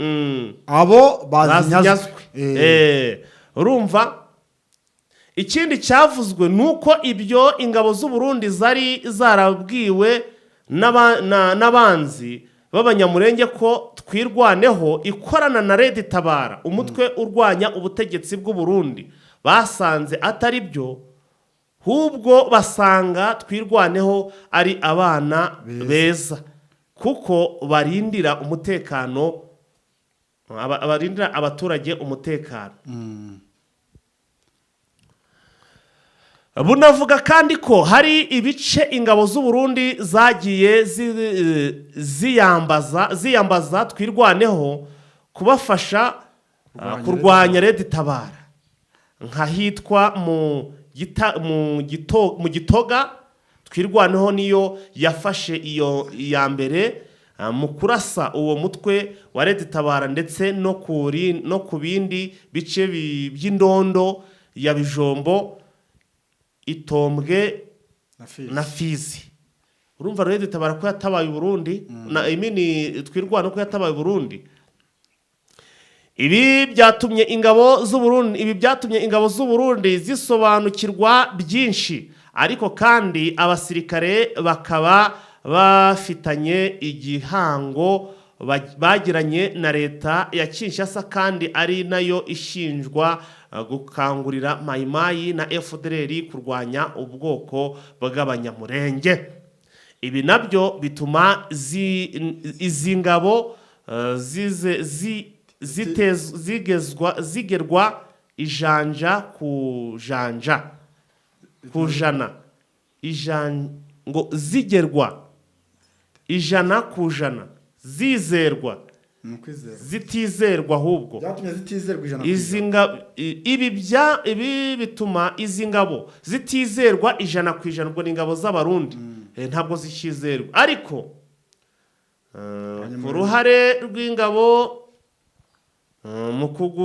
abo bazinyazwe. Bazinyazwe. Urumva ikindi cyavuzwe ni uko ibyo ingabo z'u Burundi zari zarabwiwe n'abanzi b'Abanyamurenge ko Twirwaneho ikorana na Red Tabara, umutwe urwanya ubutegetsi bw'u Burundi, basanze atari byo, hubwo basanga Twirwaneho ari abana beza kuko barindira umutekano barindira abaturage umutekano. Bunavuga kandi ko hari ibice ingabo z'u Burundi zagiye ziyambaza Twirwaneho kubafasha kurwanya Red Tabara, nk'ahitwa mu Gitoga. Twirwaneho niyo yafashe iyo iya mbere mu kurasa uwo mutwe wa Red Tabara, ndetse no ku bindi bice by'Indondo ya Bijombo, Itombwe na Fizi. Urumva Red Tabara ko yatabaye Burundi na imini Twirwana ko yatabaye Burundi. Ibi byatumye ingabo z'u Burundi zisobanukirwa byinshi, ariko kandi abasirikare bakaba bafitanye igihango bagiranye na leta ya Kinshasa, kandi ari nayo ishinjwa gukangurira Mayimayi na FDLR kurwanya ubwoko bw'Abanyamurenge. Ibi nabyo bituma izi ngabo zigerwa ijanja ku janja ku jana ngo zigerwa 100% zizerwa. Ni ukwizera. Zitizerwa ahubwo. Byatumye zitizerwa ijana ku Izi ijana. Ibi bituma izi ngabo zitizerwa 100%. Ubwo ni ingabo z'Abarundi, ntabwo zikizerwa, ariko ku ruhare rw'ingabo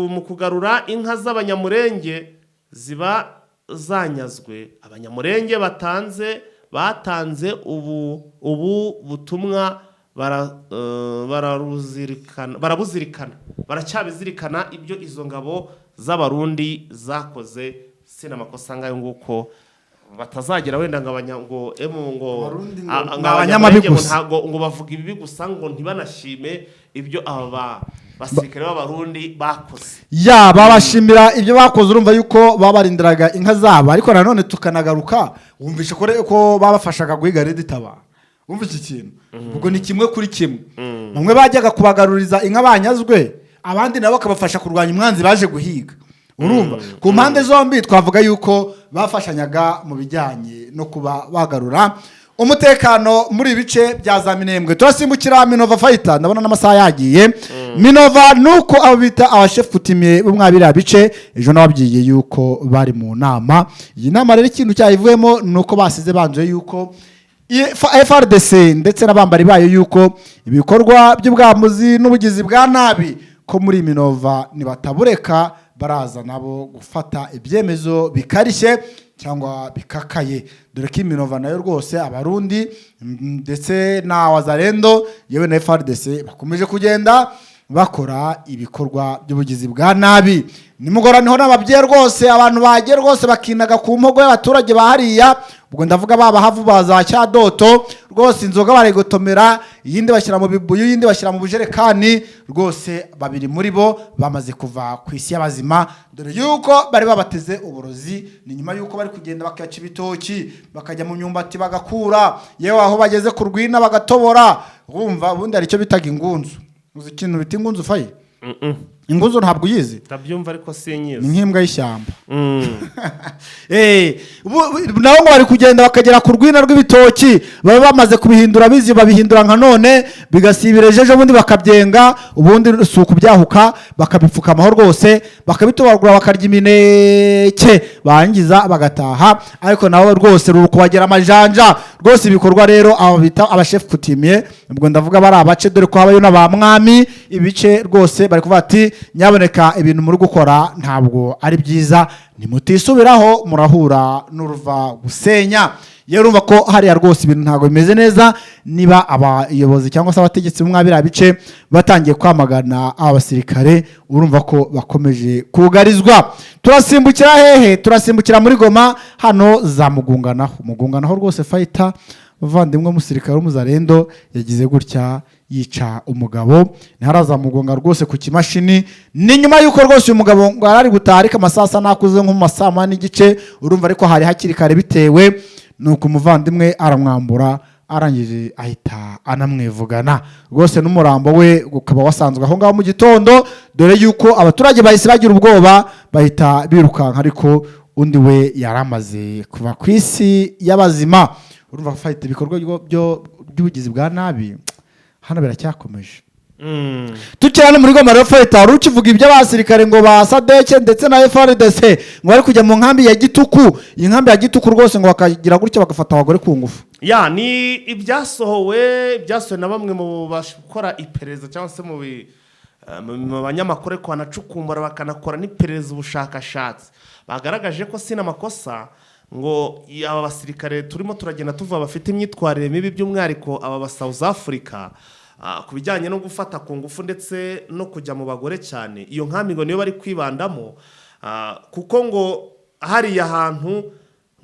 mu kugarura inka z'Abanyamurenge ziba zanyazwe, Abanyamurenge batanze ubu butumwa barabuzirikana, baracyabizirikana ibyo izo ngabo z'Abarundi zakoze. Sinamakosa ngayo nguko batazagera wenda ngo abanya ngo emu ngo Abarundi ngo ngo ni abanyamabi Abanyamurenge ngo gusa. ntago ngo bavuga ibibi gusa, ngo ntibanashime ibyo aba basirikare b'Abarundi bakoze. Ya, babashimira ibyo bakoze. Urumva yuko babarindiraga inka zabo, ariko nanone tukanagaruka wumvishe ko babafashaga guhiga Red Tabara. Wumva iki kintu, ubwo ni kimwe kuri kimwe. Bamwe bajyaga kubagaruriza inka banyazwe, abandi nabo bakabafasha kurwanya umwanzi baje guhiga. Urumva ku mpande zombi twavuga yuko bafashanyaga mu bijyanye no kuba bagarura umutekano muri ibi bice bya za Minembwe. Turasimbukira Minova fayita, ndabona n'amasaha yagiye. Minova nuko abo bita abashefu kutimiye bo mwa biriya bice, ejo nababwiye yuko bari mu nama. Iyi nama rero ikintu cyayivuyemo ni uko basize banzuye yuko FARDC ndetse n'abambari bayo yuko ibikorwa by'ubwambuzi n'ubugizi bwa nabi ko muri Minova nibatabureka baraza nabo gufata ibyemezo bikarishye cyangwa bikakaye, dore ko Iminova nayo rwose Abarundi ndetse na Wazalendo yewe na FARDC bakomeje kugenda bakora ibikorwa by'ubugizi bwa nabi. Nimugoroba niho n'ababyeyi rwose, abantu bagiye rwose bakinaga ku mpogo y'abaturage ba hariya, ubwo ndavuga baba havu ba za Cyadoto rwose, inzoga barayigotomera, iyindi bashyira mu bibuyu, iyindi bashyira mu bujerekani. Rwose babiri muri bo bamaze kuva ku isi y'abazima, dore yuko bari babateze uburozi. Ni nyuma yuko bari kugenda bakaca ibitoki, bakajya mu myumbati bagakura, yewe aho bageze ku rwina bagatobora. Wumva ubundi hari icyo bitaga ingunzu. Uzi ikintu bita ingunzu, fayi? Ingunzu ntabwo uyizi? Ndabyumva ariko Ni sinyizi. nk'imbwa y'ishyamba. Nabo ngo bari kugenda bakagera ku rwina rw'ibitoki, baba bamaze kubihindura bizi, babihindura nka none bigasibira ejo bundi bakabyenga, ubundi si ukubyahuka, bakabipfukamaho rwose, bakabitobagura, bakarya imineke, barangiza bagataha. Ariko nabo rwose ruri kubagera amajanja rwose. Ibikorwa rero abo bita abashefu coutumier, ubwo ndavuga bari abace, dore ko habayo n'aba mwami ibice, rwose bari kuvuga ati: "Nyaboneka, ibintu muri gukora ntabwo ari byiza, nimutisubiraho murahura n'uruva gusenya." Yewe, urumva ko hariya rwose ibintu ntabwo bimeze neza. Niba abayobozi cyangwa se abategetsi bo biriya bice batangiye kwamagana aba basirikare, urumva ko bakomeje kugarizwa. Turasimbukira hehe? Turasimbukira muri Goma hano za Mugunganaho. Mugunganaho rwose, fayita bavandimwe, umusirikare w'umuzarendo yagize gutya yica umugabo ntiharaza Mugunga rwose ku kimashini. Ni nyuma y'uko rwose uyu mugabo ngo yari ari gutaha, ariko amasaha asa n'akuze, nko mu masaa 1:30, urumva ariko hari hakiri kare, bitewe nuko umuvandimwe aramwambura, arangije ahita anamwivugana rwose, n'umurambo we ukaba wasanzwe aho ngaho mu gitondo, dore yuko abaturage bahise bagira ubwoba, bahita birukanka, ariko undi we yari amaze kuva ku isi y'abazima. Urumva fayita, ibikorwa by'ubugizi bwa nabi hano biracyakomeje. Tukiri hano muri Goma rero, fayita, wari ukivuga iby'abasirikare ngo ba SADC ndetse na FARDC ngo bari kujya mu nkambi ya Gituku. Iyi nkambi ya Gituku rwose ngo bakagira gutya bagafata abagore ku ngufu. Ya, ni ibyasohowe na bamwe mu bakora iperereza cyangwa se mu banyamakuru, ariko banacukumbura bakanakora n'iperereza, ubushakashatsi, bagaragaje ko sina amakosa ngo aba basirikare turimo turagenda tuvuga bafite imyitwarire mibi, by'umwihariko aba ba South Africa, ku bijyanye no gufata ku ngufu ndetse no kujya mu bagore cyane. Iyo nkambi ngo niyo bari kwibandamo, kuko ngo hariya hantu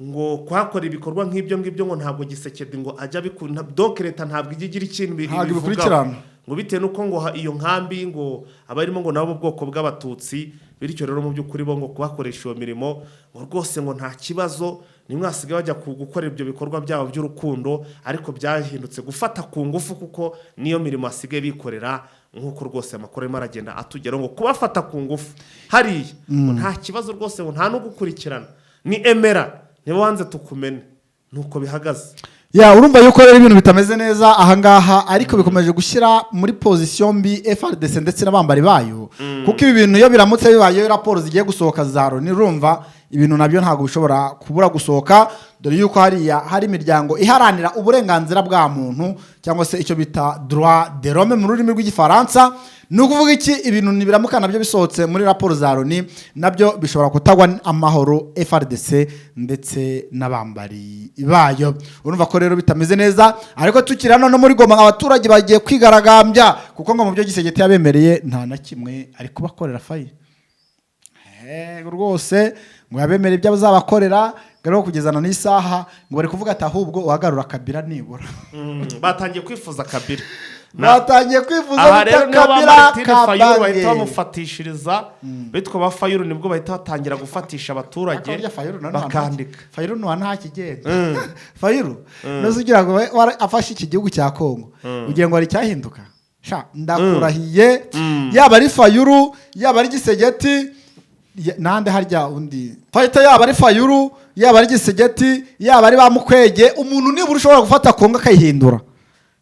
ngo kuhakora ibikorwa nk'ibyo ngibyo ngo ntabwo Tshisekedi ngo ajya abikunda, donc leta ntabwo ijya igira ikintu Ntabwo ibivugaho. ibikurikirana. Ngo bitewe n'uko ngo iyo nkambi ngo abarimo ngo nabo bwoko bw'abatutsi, bityo rero mu by'ukuri bo ngo kubakoresha iyo mirimo ngo rwose ngo nta kibazo, nimwe hasigaye bajya gukora ibyo bikorwa byabo by'urukundo, ariko byahindutse gufata ku ngufu, kuko niyo mirimo basigaye bikorera, nk'uko rwose amakuru arimo aragenda atugeraho, ngo kubafata ku ngufu hariya ngo nta kibazo rwose, ngo nta no gukurikirana, ni emera niba wanze tukumene, nuko bihagaze. Ya, urumva yuko rero ibintu bitameze neza ahangaha, ariko bikomeje gushyira muri position mbi FARDC ndetse n'abambari bayo, kuko ibi bintu iyo biramutse bibaye, iyo raporo zigiye gusohoka za Loni, urumva ibintu nabyo ntabwo bishobora kubura gusohoka, dore yuko hariya hari imiryango iharanira uburenganzira bwa muntu, cyangwa se icyo bita droit de l'homme mu rurimi rw'igifaransa. Ni ukuvuga iki? Ibintu nibiramuka nabyo bisohotse muri raporo za Loni, nabyo bishobora kutagwa amahoro FARDC ndetse n'abambari bayo. Urumva ko rero bitameze neza. Ariko tukiri hano no muri Goma, abaturage bagiye kwigaragambya, kuko ngo mu byo Tshisekedi yabemereye nta na kimwe ari kubakorera. Fayi rwose ngo yabemereye ibyo azabakorera, ngo ariko kugezana n'isaha ngo bari kuvuga ati ahubwo uhagarura Kabila nibura. Batangiye kwifuza Kabila. Batangiye kwifuza Aha bita rero niyo ba Kabila Martin Fayulu bahita Kabange. bamufatishiriza, bitwa ba Fayulu, nibwo bahita batangira gufatisha abaturage. Ariko burya Fayulu na none Bakandika. Fayulu nuwa nta kigenda. Fayulu nuzi ugira ngo afashe iki gihugu cya Kongo, ugira ngo hari icyahinduka? Sha, ndakurahiye, yaba ari Fayulu, yaba ari Tshisekedi, nande harya undi fayita, yaba ari Fayulu, yaba ari Tshisekedi, yaba ari ba Mukwege, umuntu nibura ushobora gufata Kongo akayihindura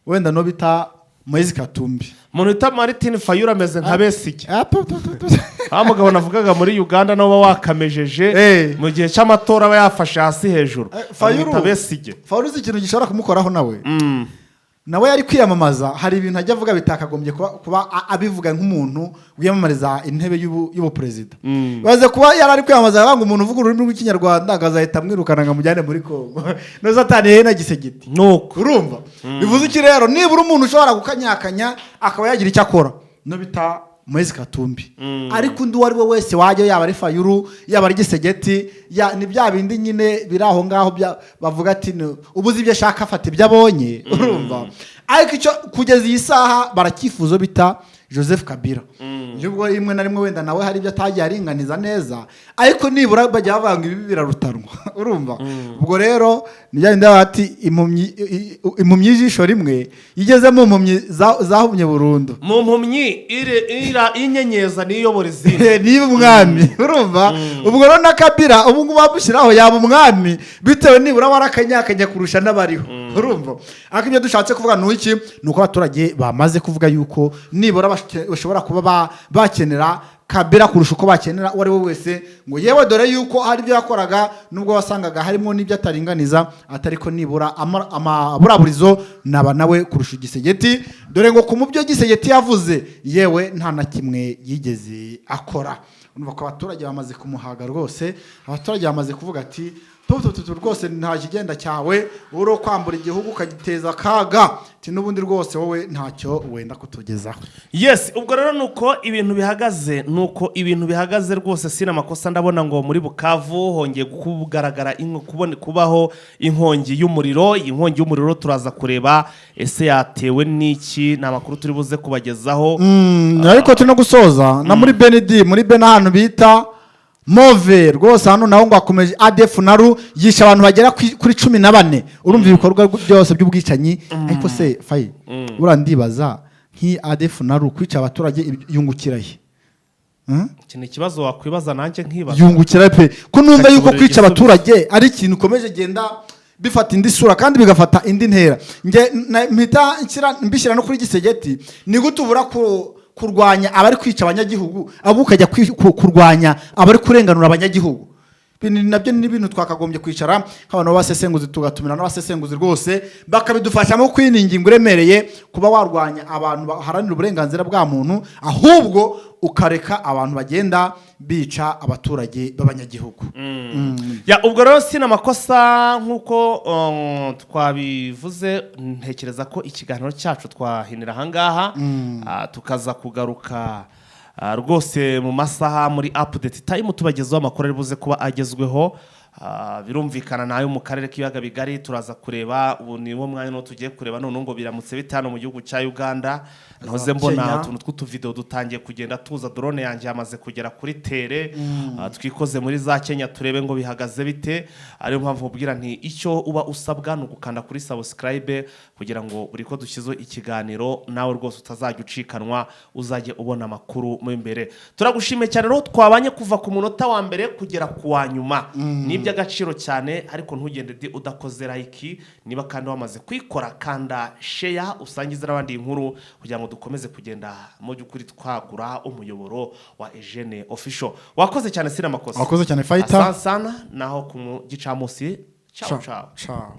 wenda no bita Moise Katumbi. Umuntu wita Martin Fayulu ameze nka Besigye. Ah, pu, pu, pu, pu. Wa mugabo navugaga muri Uganda nawe uba wakamejeje mu gihe cy'amatora, aba yafashe hasi hejuru. Fayulu. Bamwita Besigye. Fayulu, uzi ikintu gishobora kumukoraho nawe? Nawe yari kwiyamamaza, hari ibintu ajya avuga bitakagombye kuba abivuga nk'umuntu wiyamamariza intebe y'ubuperezida. Baze kuba yari ari kwiyamamaza, aravuga ngo umuntu uvuga ururimi rw'ikinyarwanda akazahita amwirukana ngo amujyane muri Kongo, noza ataniye na Tshisekedi. Nuko Urumva bivuze iki rero? Nibura umuntu ushobora gukanyakanya akaba yagira icyo akora no bita Moise Katumbi, ariko undi uwo ari we wese wajya, yaba ari Fayulu, yaba ari Tshisekedi, ni bya bindi nyine biri aho ngaho bavuga ati ubuze ibyo ashaka afata ibyo abonye. Urumva, ariko icyo kugeza iyi saha baracyifuzo bita Joseph Kabila. Nubwo rimwe na rimwe wenda nawe hari ibyo atagiye aringaniza neza, ariko nibura bajya bavuga ngo ibi birarutanwa, urumva? Ubwo rero ni bya bindi bati impumyi impumyi y'ijisho rimwe igeze mu mpumyi zahumye burundu. Mu mpumyi inyenyeza niyobora izindi. Niba umwami, urumva? Ubwo rero na Kabila ubu ngubu bamushyiraho yaba umwami, bitewe nibura warakanyakanya kurusha n'abariho, urumva? Ariko ibyo dushatse kuvuga ni iki? Ni uko abaturage bamaze kuvuga yuko nibura bashobora kuba bakenera Kabila kurusha uko bakenera uwo ari we wese, ngo yewe dore yuko hari ibyo yakoraga, nubwo wasangaga harimo n'ibyo ataringaniza, atari ko nibura amaburaburizo naba nawe kurusha Tshisekedi, dore ngo ku mu byo Tshisekedi yavuze yewe nta na kimwe yigeze akora. Urumva ko abaturage bamaze kumuhaga rwose. Abaturage bamaze kuvuga ati tutu rwose nta kigenda cyawe, uri kwambura igihugu ukagiteza akaga, ati n'ubundi rwose wowe ntacyo wenda kutugezaho. Yes, ubwo rero nuko ibintu bihagaze, nuko ibintu bihagaze rwose. Sina amakosa, ndabona ngo muri Bukavu hongeye kugaragara kubaho inkongi y'umuriro. Iyi nkongi y'umuriro turaza kureba ese yatewe n'iki? Ni amakuru turi buze kubagezaho. Ariko turi no gusoza na muri Benidi, muri Beni ahantu bita Move rwose, hano naho ngo hakomeje ADF NALU yishe abantu bagera kuri 14. Urumva ibikorwa byose by'ubwicanyi. Ariko se fayi, buriya ndibaza nk'iyi ADF NALU kwica abaturage yungukira he? Iki ni ikibazo wakwibaza nanjye nkibaza. Yungukira pe, ko numva yuko Kakiburira kwica igisubizo. abaturage ari ikintu ukomeje genda bifata indi sura kandi bigafata indi ntera. Nge mpita mbishyira no kuri Tshisekedi. Ni gute ubura kurwanya abari kwica abanyagihugu, ahubwo ukajya kurwanya abari kurenganura abanyagihugu? Nabyo ni ibintu twakagombye kwicara nk'abantu b'abasesenguzi, tugatumira n'abasesenguzi rwose bakabidufashamo kwino ingingo iremereye, kuba warwanya abantu baharanira uburenganzira bwa muntu, ahubwo ukareka abantu bagenda bica abaturage b'abanyagihugu. Ya, ubwo rero sina amakosa, nk'uko twabivuze, ntekereza ko ikiganiro cyacu twahinira ahangaha, tukaza kugaruka rwose mu masaha muri update time, tubagezaho amakuru ari buze kuba agezweho. Birumvikana nayo mu karere k'ibiyaga bigari turaza kureba. Ubu ni wo mwanya tugiye kureba none ngo biramutse bite hano mu gihugu cya Uganda. Nahoze mbona Kenya. utuntu tw'utuvideo dutangiye kugenda tuza, drone yanjye yamaze kugera kuri terrain. Twikoze muri za Kenya turebe ngo bihagaze bite. Ariyo mpamvu mubwira nti icyo uba usabwa ni ugukanda kuri subscribe, kugira ngo buri ko dushyizeho ikiganiro nawe rwose utazajya ucikanwa, uzajye ubona amakuru mo imbere. Turagushimiye cyane rero twabanye kuva ku munota wa mbere kugera ku wa nyuma, ni iby'agaciro cyane. Ariko ntugende di udakoze like. Niba kandi wamaze kuyikora, kanda share, usangize n'abandi inkuru, kugira ngo dukomeze kugenda mu by'ukuri twagura umuyoboro wa Eugene Official. Wakoze cyane, sina amakosa. Wakoze cyane, Fighter. Asante sana, naho ku gicamunsi. Ciao ciao. Ciao.